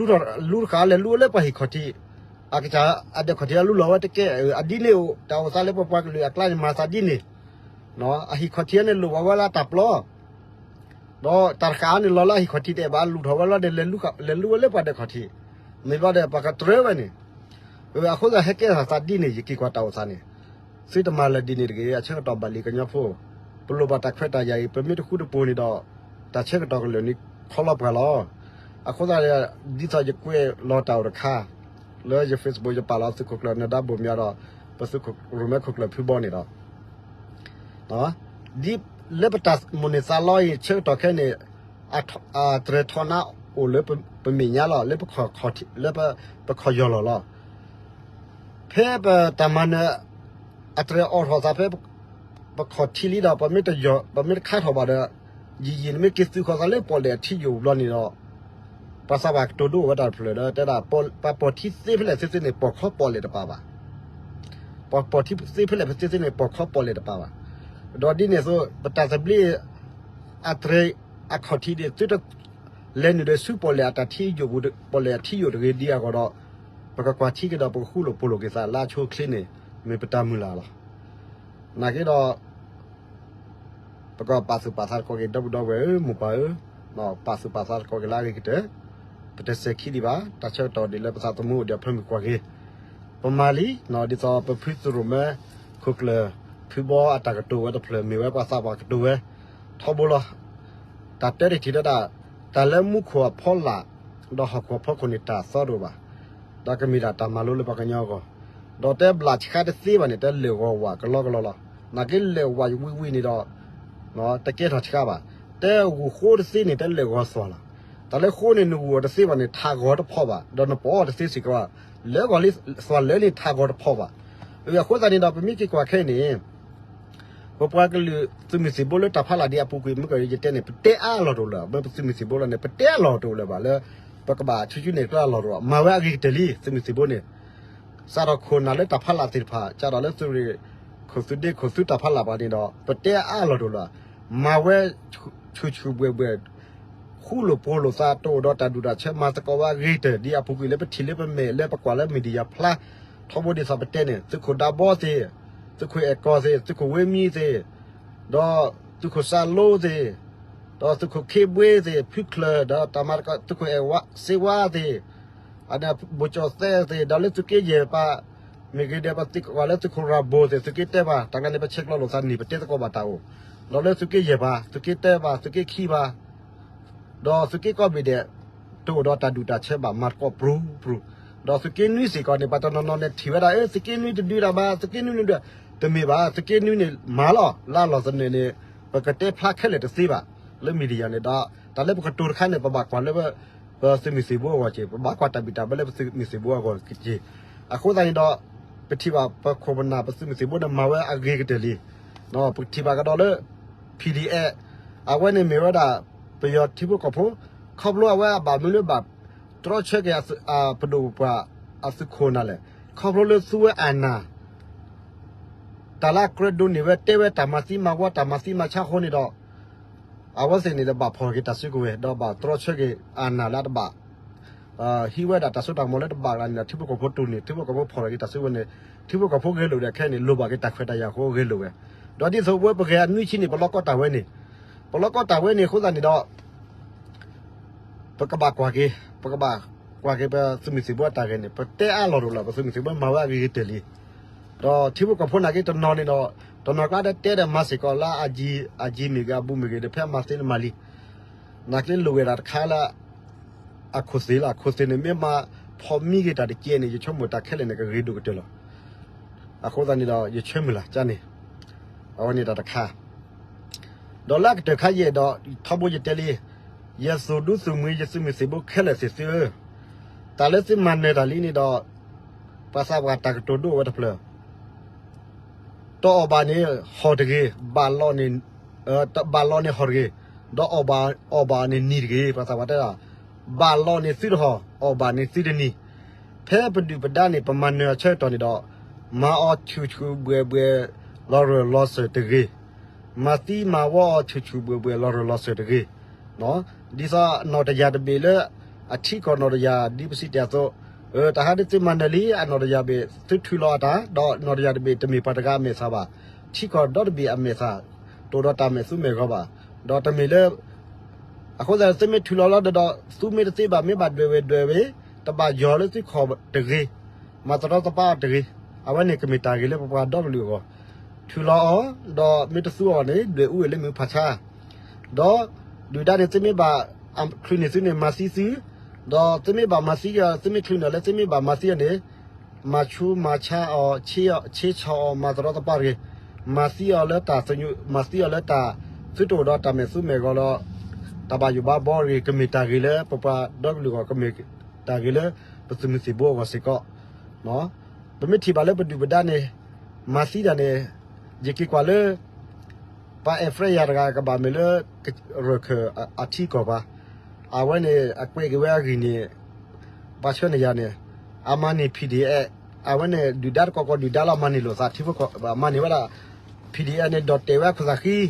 ၤတခါလဲၤလူၤလၢပှၤဟံၣ်ခီၣ်ထံး, အကစၢ်အဒဲးခီၣ်ထံးအလူလီၤဝဲတကဲ, အဒ်န့ၣ်အိၣ် တၢ်အိၣ်သးလၢပပှၤကလုာ်အကျါန့ၣ်မၤသးဒ်န့ၣ်, အဟံၣ်ခီၣ်ထံးန့ၣ်လိၣ်ဘၣ်ဝဲလၢတၢ်ပျီ ဒီးတၢ်တဃာ်န့ၣ်လီၤလၢအဟံၣ်ခီၣ်ထံးတအဲၣ်ဘၣ်လူၤထီၣ်ဝဲလီၤဒီး လဲၤလူၤဝဲလၢပှၤဒဲးခီၣ်ထံး, မ့ၢ်ဘျီဒီးပှၤကတြၢဝဲန့ၣ်, အဃိသတးဟဲကဲထီၣ်သးဒ်န့ၣ် ယက့ၤကွၢ်တၢ်အိၣ်သးန့ၣ်, သုတမၤလၢာ်ဒ်န့ၣ်တဂ့ၤ အဆၢကတီၢ်ဘၣ်လံကညီဖိ, ပလိၣ်ဘၣ်တၢ်ခွဲးတၢ်ယာ်အံၤ ပမ့ၢ်တဃူတဖိးန့ၣ်ဒီး တၢ်ဆၢကတီၢ်ကလုာ်န့ၣ်ခီလီၤပှၤလီၤ. အဃိသတး ဒ်သိးယကွဲးလီၤတၢ်အိၣ်တခါ လၢယ Facebook ယပာ်လီၤသုးခိၣ်ကျၢၢ်နၢၤဒါဘိၣ်မၠးဒီး ပသုးခိၣ်ရိၣ်မဲခိၣ်ကျၢၢ်ဖုဘီန့ၣ်ဒီး ဒ်လၢပတၢ်မိၣ်န့ၢ်သးလီအံၤ ဆၢကတီၢ်ခဲအံၤန့ၣ် အတြဲၤထီၣ်နါအိၣ်လၢပမဲာ်ညါလီၤ လၢပခီၣ်ယီၢ်လီၤလီၤ. ဖဲပတၢ်မၤနၢၤ အတြဲၤအိးထီၣ်သးဖဲ ပခီၣ်ထံးလံဒီး ပမ့ၢ်တခါထီၣ်ဘၣ်ဒီး ယံာ်ယံာ်န့ၣ်မ့ၢ်က့ၤသုးဃီၤသးလၢ ပီၣ်လဲၣ်အထံယိာ်ဘျီန့ၣ်ဒီး ပှၤသးပှၢ်ကတိၤဒိဝဲတၢ်တဖျၢၣ်ဒီး တဲဒၣ် ပှၤပီၣ်ထံသ့ဖဲလဲၣ်သ့သ့န့ၣ် ပီၣ်ခီပီၣ်လဲၣ်တပၤဘၣ်. ပှၤပီၣ်ထံသ့ဖဲလဲၣ်သ့သ့န့ၣ် ပီၣ်ခီပီၣ်လဲၣ်တပၤဘၣ်. ဒီးဒ်န့ၣ်အသိး ပတၢ်သဘျ့ အတြဲၤအခီၣ်ထံးန့ၣ် သုတလဲၤနုာ်ဒီးဆူပီၣ်လဲၣ်အတၢ်ထံယိာ်ပူၤ ပီၣ်လဲၣ်အထံယိာ်တဂ့ၤဒံးအဂီၢ်ဒီး ပကကွၢ်ထံက့ၤဒီး ပကဃူလိာ်ဖိးလိာ်က့ၤသးလၢအဆိအချ့န့ၣ် မ့ၢ်ပတၢ်မုၢ်လၢ်လီၤ. နာ်က့ဒီး ပကပာ်သူၣ်ပာ်သးတကိးက့ၤ ဒီပုၢ်ဒီဝဲၢ်ဧၢ မိၢ်ပၢ်ဧၢ, ပာ်သူၣ်ပာ်သးတကိးက့ၤလၢအဂ့ၤကတၢၢ်, ပတစဲၤခံဒံးဘၣ်, တၢ်ဆၢကတီၢ်ဒ်လၢပသးသမူအိၣ်ဒီးဖၢမုၢ်ကွၢ်က့ၤ, ပမၤလံ, ဒ်သိးပဖုသုးရိၣ်မဲ ခိၣ်ကျၢၢ်ဖုဘီအတၢ်ကတိၤဝဲတဖျၢၣ် မ့ၢ်ဝဲပှၤသးပှၢ်ကတိၤဝဲ, ထီဘိလီၤ. တၢ်တဲတထံၣ်တဲဒၣ်, တၢ်လၢမူခိၣ်အဖီလာ်, ဒီးဟီၣ်ခိၣ်အဖီခိၣ်န့ၣ် တၢ်သီတအိၣ်ဘၣ်, ဒီးကမ့ၢ်ဒၣ်တၢ်မၤလိလၢပှၤကညီအဂီၢ်, ဒီးတဲဘျးဆှါတသ့ဘၣ်န့ၣ် တဲလဲၢ်ဂီၤဝးကလီကလီလီၤ. နာ်က့လဲၢ်ဝးဝံၤဝံၤန့ၣ်ဒီး တကဲထီၣ်ဆှါဘၣ်, တဲဂိၢ်ဃိတသ့န့ၣ် တဲလဲၢ်ဂီၤသွၣ်လီၤ. တၢ်လၢဃိန့ၣ် နဂိၢ်အီၤတသ့ဘၣ်န့ၣ် ထးဂီၤတဖီၣ်ဘၣ်, ဒီးနပီၣ်အီၤတသ့စ့ၢ်ကီးဘၣ်, လဲၤဂီၤလံသွၣ်လၢန့ၣ် ထးဂီၤတဖီၣ်ဘၣ်. အဃိသတးန့ၣ်ဒီး ပမ့ၢ်က့ၤကွၢ်ခဲအံၤန့ၣ် ပပှၤကလုာ်သုးမုၢ်သံၣ်ဘိလၢတၢ်ဖးလၢ်ဒ်အပူၤကွံာ် မ့ၢ်ကယတဲန့ၣ် ပတဲအါအလီၢ်တအိၣ်လၢၤ, မ့ၢ်ပသုးမုၢ်သံၣ်ဘိလီၤန့ၣ် ပတဲအလီၢ်တအိၣ်လၢၤဘၣ်လၢ ပကဘၣ်ဆူၣ်ဆူၣ်န့ၣ်ကျါအလီၢ်တအိၣ်, မၤဝဲအဂ့ၤကတၢၢ်လံ သုးမုၢ်သံၣ်ဘိန့ၣ်, စးထီၣ်ခိၣ်နၢ်လၢတၢ်ဖးလၢ်သ့ၣ်တဖၣ် စးထီၣ်လၢသုးရ့ၣ်ခိၣ်သုးဒ့ခိၣ်သုးတၢ်ဖးလၢ်ပှၤန့ၣ်ဒီး ပတဲအါအလီၢ်တအိၣ်လၢၤ, မၤဝဲဆူၣ်ဆူၣ်ဘှဲၣ်ဘှဲၣ် ဃူလိာ်ဖိးလိာ်သး တအိၣ်ဒီးတၢ်ဒူၣ်တၢ်ဆၢ မၤသကိးဝဲအဂ့ၤကတၢၢ် ဒ်အပူၤကွံာ်လၢပထံၣ်လၢပမဲာ်လၢပကွၢ်လၢ media ဖျါ ထီဘိဒ်သိးပတဲန့ၣ် သုးခိၣ်ဒါဘီသ့ၣ်, သုးခိၣ်အဲၣ်ကီၢ်သ့ၣ်, သုးခိၣ်ဝ့ၢ်မံသ့ၣ်, ဒီးသုးခိၣ်စၢ်လိသ့ၣ်, ဒီးသုးခိၣ်ခ့ဘှ့သ့ၣ်, ဖုချၢၣ်, ဒီးတၢ်မၤသကိး သုးခိၣ်အဲၣ်စ့ဝါသ့ၣ်, အန့ၣ် ဘိၣ်ကၠီၣ်သဲသ့ၣ်, ဒီးလၢသုးက့ယဲၢ်ပၤ, မ့ၢ်ဂ့ၤဒီးပသံကွၢ်လၢသုးခိၣ်ရၤဘိသ့ၣ် သုးက့တဲပၤ, တၢ်ဂၤန့ၣ် ပဆဲးကျိးလိာ်သးန့ၣ် ပတဲသကိးဘၣ်တၢ်အိၣ်, ဒီးလၢသုးက့ယဲၢ်ပၤ သုးက့တဲပၤ သုးက့ခံပၤ ဒီးသုးက့ကိးဘ့ၣ်ဒဲး တအိၣ်ဒီးတၢ်ဒူၣ်တၢ်ဆၢဘၣ် မၤသကိးပြူၤပြူၤ, ဒီးသုးက့နွံစ့ၢ်ကီးန့ၣ် ပှၤတနီၤနီၤန့ၣ်ထံၣ်ဝဲဒၣ် အၢ သုးက့နွံတဒုးတၢ်ဘၣ် သုးက့နွံနဒုး, တမ့ၢ်ဘၣ် သုးက့နွံန့ၣ် မၤလီၤ လၢအလီၢ်သနၢၣ်န့ၣ် ပကတဲဖျါခဲလၢာ်တသ့ဘၣ် လၢ media န့ၣ်ဒီး တၢ်လၢပကတိၤတခါန့ၣ် ပဘၣ်ကွၢ်လၢ ပသုးမုၢ်သံၣ်ဘိအဂီၢ်က့ၤ ပဘၣ်ကွၢ်တၢ်ဘံၣ်တၢ်ဘၢလၢပသုးမုၢ်သံၣ်ဘိအဂီၢ်က့ၤ, အဃိသတးန့ၣ်ဒီး ပထံၣ်ဘၣ်ပခိၣ်ပနၢ်ပသုးမုၢ်သံၣ်ဘိန့ၣ် မၤဝဲအဂ့ၤကတၢၢ်လံ, ပထံၣ်ဘၣ်ကဒီးလၢ PDF အဝဲန့ၣ်မ့ၢ်ဝဲဒၣ် ပယီၤထံဖိကီၢ်ဖိ, ခီဖျိအဝဲအဘၣ်မနုၤလၢဘၣ်တြီဆၢက့ၤ ပဒိၣ်ပပှၢ်အသုးခိၣ်နၢ်လဲၣ်, ခီဖျိလၢသူဝဲအနၢ် တၢ်လၢအကြၢးဒိးန့ၢ်ဝဲ တဲဝဲတၢ်မၤသံမၤဝီ တၢ်မၤသံမၤဆါအဃိန့ၣ်ဒီး အဝဲသ့ၣ်န့ၣ်ဒီးဘၣ်ဖီၣ်က့ၤတၢ်စုကဝဲၤ ဒီးဘၣ်တြီဆၢက့ၤအနၢ်လၢအတဘၣ် ဟံးဝဲဒၣ်တၢ်စိတၢ်ကမီၤလၢတဘၣ်အဂၤန့ၣ်ဒီး ထံဖိကီၢ်ဖိတူၢ်န့ၢ် ထံဖိကီၢ်ဖိဖီၣ်ထီၣ်က့ၤတၢ်စုကဝဲၤန့ၣ် ထံဖိကီၢ်ဖိဂဲၤလိာ်ဒီးခဲအံၤန့ၣ် လိၣ်ဘၣ်က့ၤတၢ်ခွဲးတၢ်ယာ်အဃိဂဲၤလိာ်ဝဲ, ဒီးဒ်သိးဝဲပဂဲၤအနွံဆံန့ၣ် ပလီၢ်ကီၢ်တၢ်ဝဲန့ၣ်, ပလီၢ်ကီၢ်တၢ်ဝဲန့ၣ်အဃိသတးန့ၣ်ဒီး ပကဘၣ်ကွၢ်က့ၤ, ပကဘၣ်ကွၢ်က့ၤပသုးမုၢ်သံၣ်ဘိအတၢ်ဂဲၤန့ၣ် ပတဲအါလီၢ်တအိၣ်လၢၤ ပသုးမုၢ်သံၣ်ဘိမၤဝဲအဂ့ၤကတၢၢ်လံ. ဒီးထံဖိကီၢ်ဖိနာ်က့တနီၤန့ၣ်ဒီး တနီၤကျါဒီးတဲဒီးမၤစ့ၢ်ကီးလၢ အကၠံမ့ၢ်ဂ့ၤ အဘူးမ့ၢ်ဂ့ၤဒီး ဖဲအမၤသ့န့ၣ်မၤလံ. နာ်က့လိၣ်ဝဲဒၣ်တခါလၢ အခိၣ်သ့ၣ်လီၤ. အခိၣ်သ့ၣ်န့ၣ် မ့ၢ်မၤဖီၣ်မံဂ့ၤတၢ်တကဲန့ၣ် ယဆိကမိၣ်တၢ်ခဲလၢာ်န့ၣ် ကဂ့ၤဒိၣ်ကတၢၢ်လီၤ. အဃိသတးန့ၣ်ဒီး ယဆၢမုၢ်လၢ်ကန့ၣ် အဝဲန့ၣ်တၢ်တခါ ဒီးလၢအကတၢၢ်ခါယဲၢ်ဒီး ထီဘိယတဲလံ, ယသုးဒူသုးမုၢ် ယသုးမုၢ်သံၣ်ဘိခဲလၢာ်သ့ၣ်သုဧၢ, တၢ်လၢသုမၤနၢၤတၢ်လံန့ၣ်ဒီး ပှၤသးပှၢ်တၢ်ကတိၤဒိအိၣ်ဝဲတဖျၢၣ်, တအီၣ်ဘၣ်န့ၣ်ဟီၣ်တဂ့ၤ, ဘၣ်လီန့ၣ်, ဘၣ်လီန့ၣ်ဟီၣ်တဂ့ၤ, ဒီးအီၣ်ဘၣ်န့ၣ်နံၤတဂ့ၤ. ပှၤသးပှၢ်တဲဒၣ် ဘၣ်လီန့ၣ်သုတဟီၣ်, အီၣ်ဘၣ်န့ၣ်သုတနံၤ. ဖဲပဒုၣ်ပဒါန့ၣ် ပမၤနၢၤအဆၢကတီၢ်န့ၣ်ဒီး မၤအီၤဆူၣ်ဆူၣ်ဘှဲၣ်ဘှဲၣ် လီၤရၢၢ်လီၤစၢၤတဂ့ၤ, မၤသံမၤဝီအီၤဆူၣ်ဆူၣ်ဘှဲၣ်ဘှဲၣ် လီၤရၢၢ်လီၤစၢၤတဂ့ၤ. ဒ်သိးနီၢ်တယၢ်တဘ့ၣ်လၢ အထံကီၢ်နီၢ်တယၢ် ဒ်ပစံးတ့ၢ်အသိး, တၢ်ဟးဒ်သုမၤနၢၤလံ အနီၢ်တယၢ်ဘ့ၣ် သုထုးလီၤအတၢ် ဒီးနီၢ်တယၢ်တဘ့ၣ် တမ့ၢ်ပှၤတဂၤအမဲာ်သၣ်ဘၣ်, ထံကီၢ်ဒီတဘ့ၣ်အမဲာ်သၣ် တအိၣ်ဒီးတၢ်မဲာ်သူမဲာ်ဂီၤဘၣ်. ဒီးတမ့ၢ်လၢ အဃိသတး သုမ့ၢ်ထုးလီၤလီၤဒီး သူမ့ၢ်တသ့ဘၣ် မ့ၢ်ဘၣ်ဒွဲၣ်ဝဲဒွဲၣ်ဝဲ တဘၣ်ယီၤလၢသုခီၣ်တဂ့ၤ, မၤသရီသပါအီၤတဂ့ၤ. အဝဲန့ၣ်ကမ့ၢ်တၢ်ဂ့ၤလၢပပှၤဒီကလုာ်အဂီၢ်, ထုးလီၤအီၤ, ဒီးမ့ၢ်တသူအီၤန့ၣ် ဒွဲၣ်အူဝဲလၢမ့ၣ်အူဖးဆါ ဒီးဒုၣ်ဒါန့ၣ် သုမ့ၢ်ဘၣ်ချုးန့ၢ်သုန့ၣ် မၤသံသု, ဒီးသုမ့ၢ်ဘၣ်မၤသံ, သုမ့ၢ်ချုးန့ၢ်လၢသုမ့ၢ်ဘၣ်မၤသံအီၤန့ၣ် မၤဆူးမၤဆါအီၤ, ဆ့ဆီၣ်အီၤ, မၤသရီသပါတဂ့ၤ, မၤသံအီၤလၢတၢ်သညူး, မၤသံအီၤလၢတၢ် သုတအိၣ်ဒီးတၢ်မဲာ်သူမဲာ်ဂီၤဒီး တၢ်ဘၣ်ယိၣ်ဘၣ်ဘီတဂ့ၤ, ကမ့ၢ်တၢ်ဂ့ၤလၢပပှၤဒီကလုာ်အဂီၢ်, ကမ့ၢ်တၢ်ဂ့ၤလၢပသုးမုၢ်သံၣ်ဘိအဂီၢ်စ့ၢ်ကီး. ပမ့ၢ်ထံၣ်ဘၣ်လၢပဒုၣ်ပဒါန့ၣ် မၤသံတၢ်န့ၣ် ယက့ၤကွၢ်လၢ ပှၤအဲၣ်ဖရဲယၤတဂၤကဘၣ်မ့ၢ်လၢ ရၢၢ်ခၢၣ်အထံကီၢ်ပှၤ, အဝဲန့ၣ် အကွဲးက့ၤဝဲအဂ့ၢ်န့ၣ် ပှၤဆှၢန့ၢ်ယၤန့ၣ် အမၤန့ၢ် P D F, အဝဲန့ၣ် ဒုၣ်ဒါတကီၢ်ကီၢ်ဒုၣ်ဒါလီၤ မၤန့ၢ်လိာ်သးထံဖိကီၢ်, မၤန့ၢ်ဝဲဒၣ် P D F န့ၣ် ဒီးတဲာ်ဝဲအခိၣ်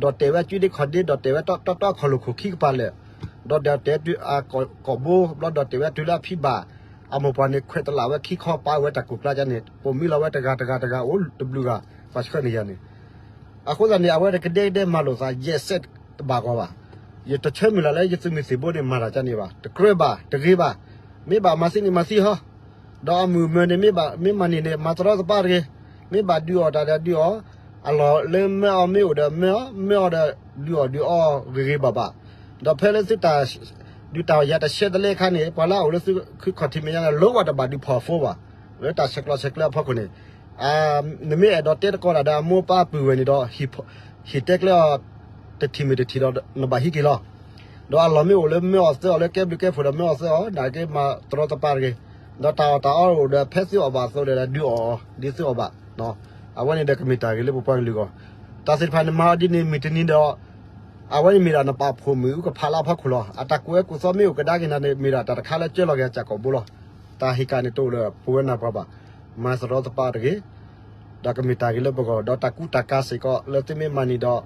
သးဃံ, ဒီးတဲာ်ဝဲအစုဒ့ခီၣ်ဒ့, ဒီးတဲာ်ဝဲတီတီတီအခီၣ်လိာ်ခိၣ်ခံကပၤလၢာ်, ဒီးတဲာ်ဝဲ ကီၢ်ဘိဘျီဒီးတဲာ်ဝဲတုၤလၢအဖံဘၣ်, အမိၢ်ပှၢ်န့ၣ် ခွဲးတလးဝဲခံခီပာ်ဝဲတၢ်ကိၢ်ကျါန့ၣ် ပိာ်မံလီၤဝဲတဂၤတဂၤတဂၤအိၣ်တဘျုးဂၤ, ပှၤဆှၢန့ၢ်ယၤန့ၣ် အဃိသတးန့ၣ် အဝဲတကဒဲကဒဲမၤလိာ်သးယဲၢ်စဲးတဘၣ်ဂီၤဘၣ်. ယတဆၢမုၢ်လၢ်လၢယသုးမုၢ်သံၣ်ဘိန့ၣ် မၤတၢ်ကန့ၣ်ဘၣ်, တကြၢးဘၣ်, တဂ့ၤဘၣ်. မ့ၢ်ဘၣ်မၤသံန့ၣ်မၤသံဟီ, ဒီးအမုၢ်မၢန့ၣ် မ့ၢ်ဘၣ်မ့ၢ်မၤန့ၢ်န့ၣ် မၤသရီသပါတဂ့ၤ, မ့ၢ်ဘၣ်ဒုးအီၣ်တၢ်ဒီးဒုးအီၣ်, အလီၢ်လၢမၢအီၤမ့ၢ်အိၣ်ဒီးမၢအီၤ, မၢအီၤဒီးဒုးအီၣ်ဒုးအီဂ့ၤဂ့ၤဘၣ်ဘၣ်. ဒီးဖဲလၢသုတၢ် ဒုးတၢ်အီၣ်ယၤတဆဲးတလဲအခါန့ၣ် ပှၤလၢအအိၣ်လၢသုခုခီၣ်ထံးမဲာ်ညါန့ၣ် လိၣ်ဝဲတဘၣ်ဒုးဖီၣ်အဖိဘၣ်. လၢတၢ်ဆဲးကျိးဆဲးကျၢအဖီခိၣ်န့ၣ် နမ့ၢ်အဲၣ်ဒိးတဲတကိးတၢ်ဒီးအမိၢ်ပၢ်ပုၢ်ဝဲၢ်န့ၣ်ဒီး ဟ့ၣ်တဲကျဲအီၤ တထံၣ်မ့ၢ်တထံၣ်ဒီးနဘၣ်ဟံးက့ၤလီၤ. ဒီးအလီၢ်မ့ၢ်အိၣ်လၢမၢအီၤသၢအီၤလၢကဲဘျုးကဲဖှိၣ်ဒီးမၢအီၤသၢအီၤ နာ်က့မၤသရီသပါတဂ့ၤ. ဒီးတၢ်အီၣ်တၢ်အီအိၣ်ဒီးဖဲသုအီၣ်ဘၣ်အသိးဒီးဒုးအီၣ်အီၤ ဒ်သုအီၣ်ဘၣ်. အဝဲန့ၣ်ဒီးကမ့ၢ်တၢ်ဂ့ၤလၢပပှၤကလုာ်အဂီၢ်. တၢ်သ့ၣ်တဖၣ်န့ၣ်မၤအီၤဒ်န့ၣ်မုၢ်တနံၤဒီး အဝဲန့ၣ်မ့ၢ်ဒၣ်နပာ်ဖှိၣ်မုၢ်အုကဖးလၢအဖီခိၣ်လီၤ. အတၢ်ကူၣ်ဝဲကူၣ်သီမ့ၢ်အိၣ်ကဒါက့ၤနၤန့ၣ် မ့ၢ်ဒၣ်တၢ်တခါလၢကၢလီၤက့ၤအစၢ်ကီၢ်ဘိလီၤ. တၢ်ဟ့ၣ်ကၣ်န့ၣ်တအိၣ်လၢပဝဲနၢ်ပှၤဘၣ်. မၤသရီသပါတဂ့ၤ ဒီးကမ့ၢ်တၢ်ဂ့ၤလၢပဂီၢ် ဒီးတၢ်ကူတၢ်ကၤစ့ၢ်ကီးလၢသုမ့ၢ်မၤန့ၢ်ဒီး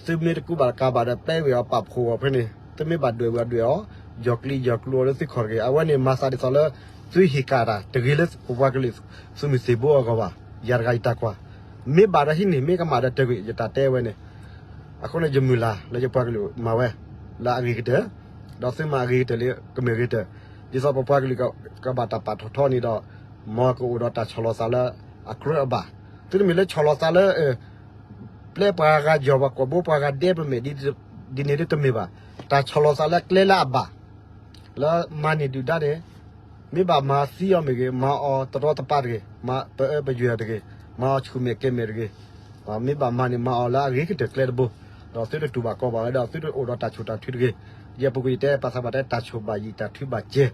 သုမ့ၢ်တကူဘၣ်တကၤဘၣ်ဒီး ပဲဝဲအီၤပာ်ဖှိၣ်အီၤဖဲန့ၣ် သုမ့ၢ်ဘၣ်ဒွဲၣ်ဝဲအဒွဲၣ်အီၤ, ယီၤကျံယီၤကျိအီၤလၢသုခီၣ်တဂ့ၤ. အဝဲန့ၣ်မၤသးဒ်သိးလၢ သုဟ့ၣ်ကၣ်တၢ်တဂ့ၤလၢပပှၤကလုာ် သုးမုၢ်သံၣ်ဘိအဂီၢ်ဘၣ်. ယၤတဂၤယတၢ်ကွၢ် မ့ၢ်ဘၣ်ဒီးဟံးန့ၢ် မ့ၢ်ကမၣ်ဒီးတဂ့ၤ ယတၢ်တဲဝဲန့ၣ်. အဃိန့ၣ် ယမုၢ်လၢ်လၢယပှၤကလုာ်မၤဝဲ လၢအဂ့ၤကတၢၢ်, ဒီးသုမၤအဂ့ၤကတၢၢ်လၢကမၢၢ်ဂ့ၤကတၢၢ်, ဒ်သိးပပှၤကလုာ်ကဘၣ်တၢ်ပာ်ထီၣ်ထီန့ၣ်ဒီး မ်ကအိၣ်ဒီးတၢ်ဆီၣ်လီၤသးလၢအကြၢးအဘၣ်. သုတမ့ၢ်လၢဆီၣ်လီၤသးလၢ ပျဲပှၤဂၤယီၤပှၤကီၢ်ဘိပှၤဂၤဒဲပမဲာ်ဒ်န့ၣ်ဒ်တမ့ၢ်ဘၣ်. တၢ်ဆီၣ်လီၤသးလၢကျဲလၢအဘၣ် လၢမၤန့ၢ်ဒုၣ်ဒါန့ၣ် မ့ၢ်ဘၣ်မၤသံအီၤမ့ၢ်ဂ့ၤ, မၤအီၤတရီတပါတဂ့ၤ, မၤပအၢပယွဲၢ်တဂ့ၤ, မၤအီၤဆူၣ်မဲာ်ကဲမဲာ်တဂ့ၤ. မ့ၢ်ဘၣ်မၤန့ၣ် မၤအီၤလၢအဂ့ၤကတၢၢ်ကျဲတဘိ, ဒီးသုတတူၢ်ဘၣ်ကီဘၣ်ဝဲဒီး သုတအိၣ်ဒီးတၢ်ဆိၣ်တၢ်ထုတဂ့ၤ. ယဲပူၤကွံာ်ယတဲပာ်သးဘၣ်တဲ တၢ်ဆိၣ်ဘၣ်ယံာ်တၢ်ထုဘၣ်ကဲ,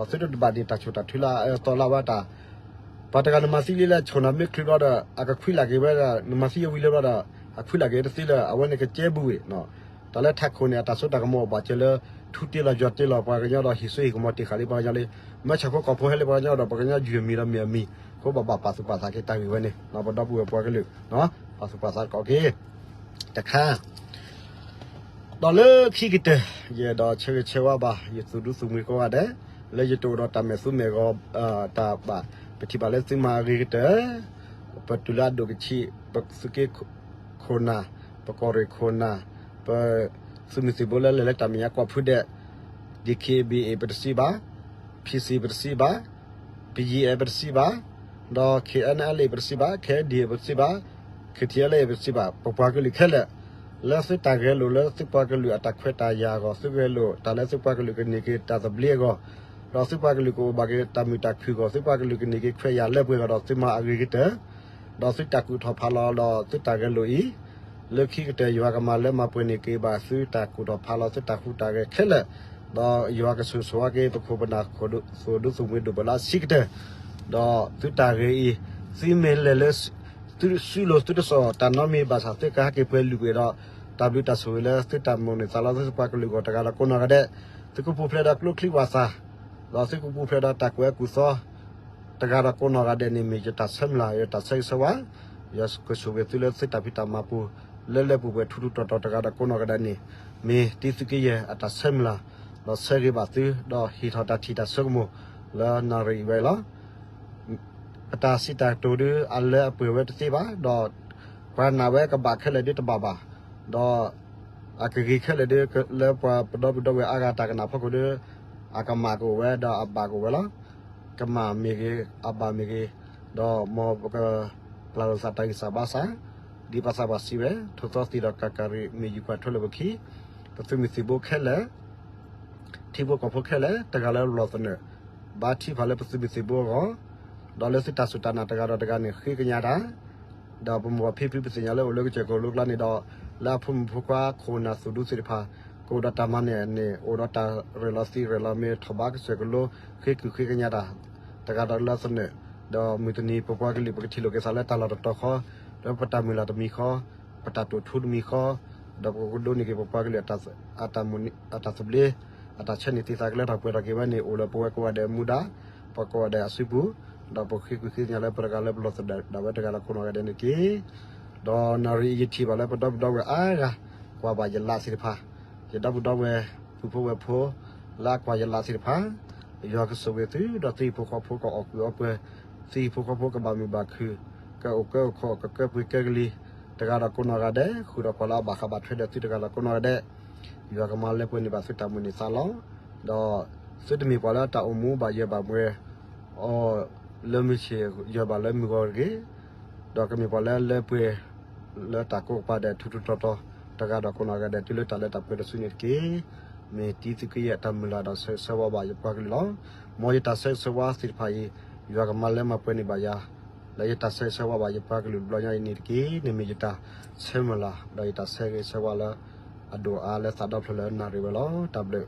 ဒီးသုတဘၣ်န့ၢ်တၢ်ဆိၣ်တၢ်ထုလၢအအၢအသီလၢအဝဲတၢ် ပှၤတဂၤနမၤသံလံလၢဆိၣ်နၤမ့ၢ်ချုးဘျီဒီး အကခွံလၢက့ၤဝဲဒီး နမၤသံအဝံၤလၢဘျီဒီး အခွံလၢက့ၤတသ့လၢအဝဲန့ၣ်ကကဲဘူးဝံၤ. တၢ်လၢထးခိၣ်န့ၣ် အတၢ်စိတၢ်ကမီၤအိၣ်ဘၣ်စၢၤလၢ ထူတ့လီၤယွၤတ့လီၤပှၤကညီဒီး ဟံၣ်စိဟံၣ်ကမီၤတ့ၢ်ဃာ်လံပှၤကညီလံ. မၢဆၣ်ဖိကီၢ်ဖိဟဲလၢပှၤကညီဒီး ပှၤကညီယုၢ်မံၤဒီးမ့ၢ်အမံၤ အဃိဘၣ်ဘၣ်ပာ်သူၣ်ပာ်သးက့ၤတၢ်ဂ့ၢ်ဝဲန့ၣ် ပဒီပုၢ်ဝဲၢ်ပှၤကလုာ် ပာ်သူၣ်ပာ်သးကီးက့ၤ တခါ ဒီးလၢခံကတၢၢ် ယအဲၣ်ဒိးဆၢဂ့ၤဆၢဝါဘၣ် ယသူၣ်ဒူသးမုာ်ကိးဂၤဒဲး လၢယတအိၣ်ဒီးတၢ်မဲာ်သူမဲာ်ဂီၤ တၢ်ဘၣ် ပထံၣ်ဘၣ်လၢသုမၤအဂ့ၤကတၢၢ် ပတုၤလၢအဒိၣ်ကထံး ပသုးက့ခိၣ်နၢ် ပကီၢ်ရ့ၣ်ခိၣ်နၢ် ပသုးမုၢ်သံၣ်ဘိလၢလဲၤလၢတၢ်မဲာ်ညါကိးဖုဒဲး ဒီး ခ့ဘံၣ်အ့ၣ် ပတစံးဘၣ် ဖံစံၣ် ပတစံးဘၣ် ပယံၤအဲၣ် ပတစံးဘၣ် ဒီး ခ့ၣ်အဲၣ်လ်အ့ၣ် ပတစံးဘၣ် ခ့ၣ်အဲၣ်လ်ဒီဢ့ၣ် ပတစံးဘၣ် ခ့ၣ်ထံၣ်အဲၣ်လ်အ့ၣ် ပတစံးဘၣ် ပပှၤကလုာ်ခဲလၢာ် လၢသုတၢ်ဂဲၤလိာ် လၢသုပှၤကလုာ်အတၢ်ခွဲးတၢ်ယာ်အဂီၢ် သုဂဲၤလိာ်တၢ်လၢသုပှၤကလုာ်ကန့ၢ်က့ၤတၢ်သဘျ့အဂီၢ် ဒီးသုပှၤကလုာ်ကအိၣ်ဘၣ်က့ၤတၢ်မုာ်တၢ်ခုၣ်အဂီၢ် သုပှၤကလုာ်ကန့ၢ်က့ၤခွဲးယာ်လၢပှဲၤအဂီၢ်ဒီး သုမၤအဂ့ၤကတၢၢ် ဒီးသုတၢ်ကူၣ်ထီၣ်ဖးလီၤဒီးသုတၢ်ဂဲၤလိာ်အံၤ လၢခံကတၢၢ် ယွၤကမၤလၢမၤပှဲၤန့ၢ်က့ၤဘၣ်သုတၢ်ကူၣ်ထီၣ်ဖးလီၤ သုတၢ်ဟူးတၢ်ဂဲၤခဲလၢာ်, ဒီးယွၤကဆိၣ်ဂ့ၤဆိၣ်ဝါက့ၤ ပခိၣ်ပနၢ် သူၣ်ဒူသးမုာ်ဒိၣ်ပလၢအဆံးကတၢၢ်, ဒီးသုတၢ်ဂ့ၤအံၤ သုမ့ၢ်လဲၤလၢ သုစုလိၤသုတစိၤ တၢ်နီတမံၤဘၣ်ဆၣ် သုကဟဲက့ၤပှဲၤလုၢ်ပှဲၤဒီး တၢ်ဘျုးတၢ်ဆိၣ်ဂ့ၤလၢသုတၢ်မိၣ်န့ၢ်သးလီ သုပှၤကလုာ်အဂီၢ် တဂၤဒီးကိးနီၢ်ဂၤဒဲး, သုကပူၤဖျဲးဒီးကျိချံမျိာ်သၣ်, ဒီးသုကပူၤဖျဲးဒီးတၢ်ကွဲးကူၣ်သီ တဂၤဒီးကိးနီၢ်ဂၤဒဲးန့ၣ် မ့ၢ်ယတၢ်ဆၢမုၢ်လၢ် ယတၢ်ဆၢဂ့ၤဆၢဝါ, ယွၤကဆိၣ်ဂ့ၤသုလၢသုတၢ်ဖံးတၢ်မၤပူၤ လၢလၢပှဲၤပှဲၤထူထူတီတီတဂၤဒီးကိးနီၢ်ဂၤဒဲးန့ၣ်, မ့ၢ်တံသုးက့ယဲၢ်အတၢ်ဆၢမုၢ်လၢ်, ဒီးဆၢဂ့ၤဘၣ်သု, ဒီးဟ့ၣ်ထီၣ်တၢ်ထံၣ်တၢ်ဆိကမိၣ်လၢနၣ်ရံၣ်အံၤဝဲလီၤ. အတၢ်စံးတၢ်ကတိၤဒုး အလၢအပှဲၤဝဲတသ့ဘၣ်, ဒီးပှၤနာ်ဝဲကဘၣ်ခဲလၢာ်ဒုးတဘၣ်ဘၣ်, ဒီး အကဂ့ၤခဲလၢာ်ဒုး လၢပှၤပဒီပုၢ်ဒီဝဲၢ်အါဂၤတၢ်ကနၣ်ဖီခိၣ်ဒုး, အကမၣ်ကအိၣ်ဝဲ ဒီးအဘၣ်ကအိၣ်ဝဲလီၤ. ကမၣ်မ့ၢ်ဂ့ၤ, အဘၣ်မ့ၢ်ဂ့ၤ, ဒီးမ်ပကပျၢ်လိာ်သးတၢ်ဂံၢ်စၢ်ဘါစၢ်, ဒ်ပှၤသးပှၢ်စံးဝဲ, ထိၣ်သီသံၣ်ဒီးကၤကၤရံၣ် မ့ၢ်ယူၢ်ကွၢ်ထွဲလၢပခံ, ပသုးမုၢ်သံၣ်ဘိခဲလၢာ် ထံဖိကီၢ်ဖိခဲလၢာ် တဂၤလၢပလီၢ်သနၢၣ်, ဘါထုကဖၣ်လၢပသုးမုၢ်သံၣ်ဘိအဂီၢ်, ဒီးလၢသုတၢ်စူၢ်တၢ်နာ်တဂၤဒီးတဂၤန့ၣ် ဃ့ကညးတၢ်, ဒီးပမိၢ်ပၢ်ဖံဖုပသ့ၣ်ညါလၢအိၣ်လၢကစၢၢ်ကလိကျါန့ၣ်ဒီး, လၢအဖိမုၣ်ဖိခွါခိၣ်နၢ်သူၣ်ဒူသ့ၣ်တဖၣ်, ကအိၣ်ဒီးတၢ်မၤန့ၢ်န့ၣ် အိၣ်ဒီးတၢ်ရဲၣ်လီၤသံရဲၣ်လီၤမ့ၢ်ထီၣ်ဘးကစၢၢ်ကလိ, ဃ့ကုၢ်ဃ့ကညးတၢ်, တဂၤဒီးလၢသနၢၣ်, ဒီးမုၢ်တနံၤပပှၤကလုာ်ပကထံၣ်လိာ်က့ၤသးလၢတၢ်လီၢ်တတီၤဃီ, လၢပတၢ်မုၢ်လၢ်တမံၤဃီ, ပတၢ်တိာ်ထူတမံၤဃီ, ဒီးပကဒိးန့ၢ်က့ၤပပှၤကလုာ် အတၢ်သဘျ့, အတၢ်ဆၢန့ၢ်သံသးကလၢထီၣ်ပှဲၤထီၣ်က့ၤဝဲန့ၣ် အိၣ်လၢပဝဲကိးဂၤဒဲးမူဒါ, ပှၤကိးဂၤဒဲးအစုပူၤ, ဒီးပဃ့ကုၢ်ဃ့ကညးလၢပတဂၤလၢပလီၢ်သနၢၣ်ဒၣ်ဝဲတဂၤလၢကိးနီၢ်ဂၤဒဲးန့ၣ်တက့ၢ်. ဒီးနၣ်ရံၣ်အံၤယထံၣ်ဘၣ်လၢပဒီပုၢ်ဒီဝဲၢ်အါဂၤ, ကွၢ်ဘၣ်ယလးသ့ၣ်တဖၣ်, ယဒီပုၢ်ဒီဝဲၢ်, ပုၢ်ဖိဝဲၢ်ဖိ, လၢအကွၢ်ယလးသ့ၣ်တဖၣ်, ယွၤကဆိၣ်ဂ့ၤသု, ဒီးသုဟံၣ်ဖိဃီဖိကအီၣ်ကူးအီပှဲၤ, သုဟံၣ်ဖိဃီဖိကဘၣ်မုာ်ဘၣ်ခုၣ်, ကအိၣ်ကၢအိၣ်ခီၣ် ကကၢပှ့ၤကၢကလံၤ, တဂၤဒီးကိးနီၢ်ဂၤဒဲး, ဃုာ်ဒီးကွၢ်လၢအဘၣ်ဃးဘၣ်ထွဲဒီးသုတဂၤဒီးကိးနီၢ်ဂၤဒဲး, ယွၤကမၤလၢပှဲၤန့ၢ်ဘၣ်သုတၢ်မိၣ်န့ၢ်သးလီၤ. ဒီးသုတမ့ၢ်ပှၤလၢအတၢ်အိၣ်မူဘၣ်ယၢၤဘၣ်ဘှဲၤ အီၤလၢမုၢ်ဆ့ၣ်ယၢၤဘၣ်လၢမုၢ်ဂီၤတဂ့ၤ, ဒီးကမ့ၢ်ပှၤလၢအလၢပှဲၤ လၢတၢ်ကိးကပၤဒဲးထူထူတီတီ, တဂၤဒီးကိးနီၢ်ဂၤဒဲး တုၤလၢတၢ်လၢတၢ်ပှဲၤတစုန့ၣ်တက့ၢ်. မ့ၢ်တံသုးက့ယဲၢ်အတၢ်မုၢ်လၢ်ဒီးဆၢဂ့ၤဆၢဝါဘၣ်ယပှၤကလုာ်လီၤ. မ်ယတၢ်ဆၢဂ့ၤဆၢဝါသ့ၣ်တဖၣ်အံၤ, ယွၤကမၤလၢမၤပှဲၤန့ၢ်ဘၣ်ယၤ, လၢယတၢ်ဆၢဂ့ၤဆၢဝါဘၣ်ယပှၤကလုာ်တဘျီညါအံၤန့ၣ်တက့ၢ်. န့ၣ်မ့ၢ်ယတၢ်ဆၢမုၢ်လၢ် ဒီးယတၢ်ဆၢဂ့ၤဆၢဝါလၢ အဒိၣ်အါလၢသးဒီဖျၢၣ်လၢနၣ်ရံၣ်ဝဲလီၤ. တၢ်ဘျုး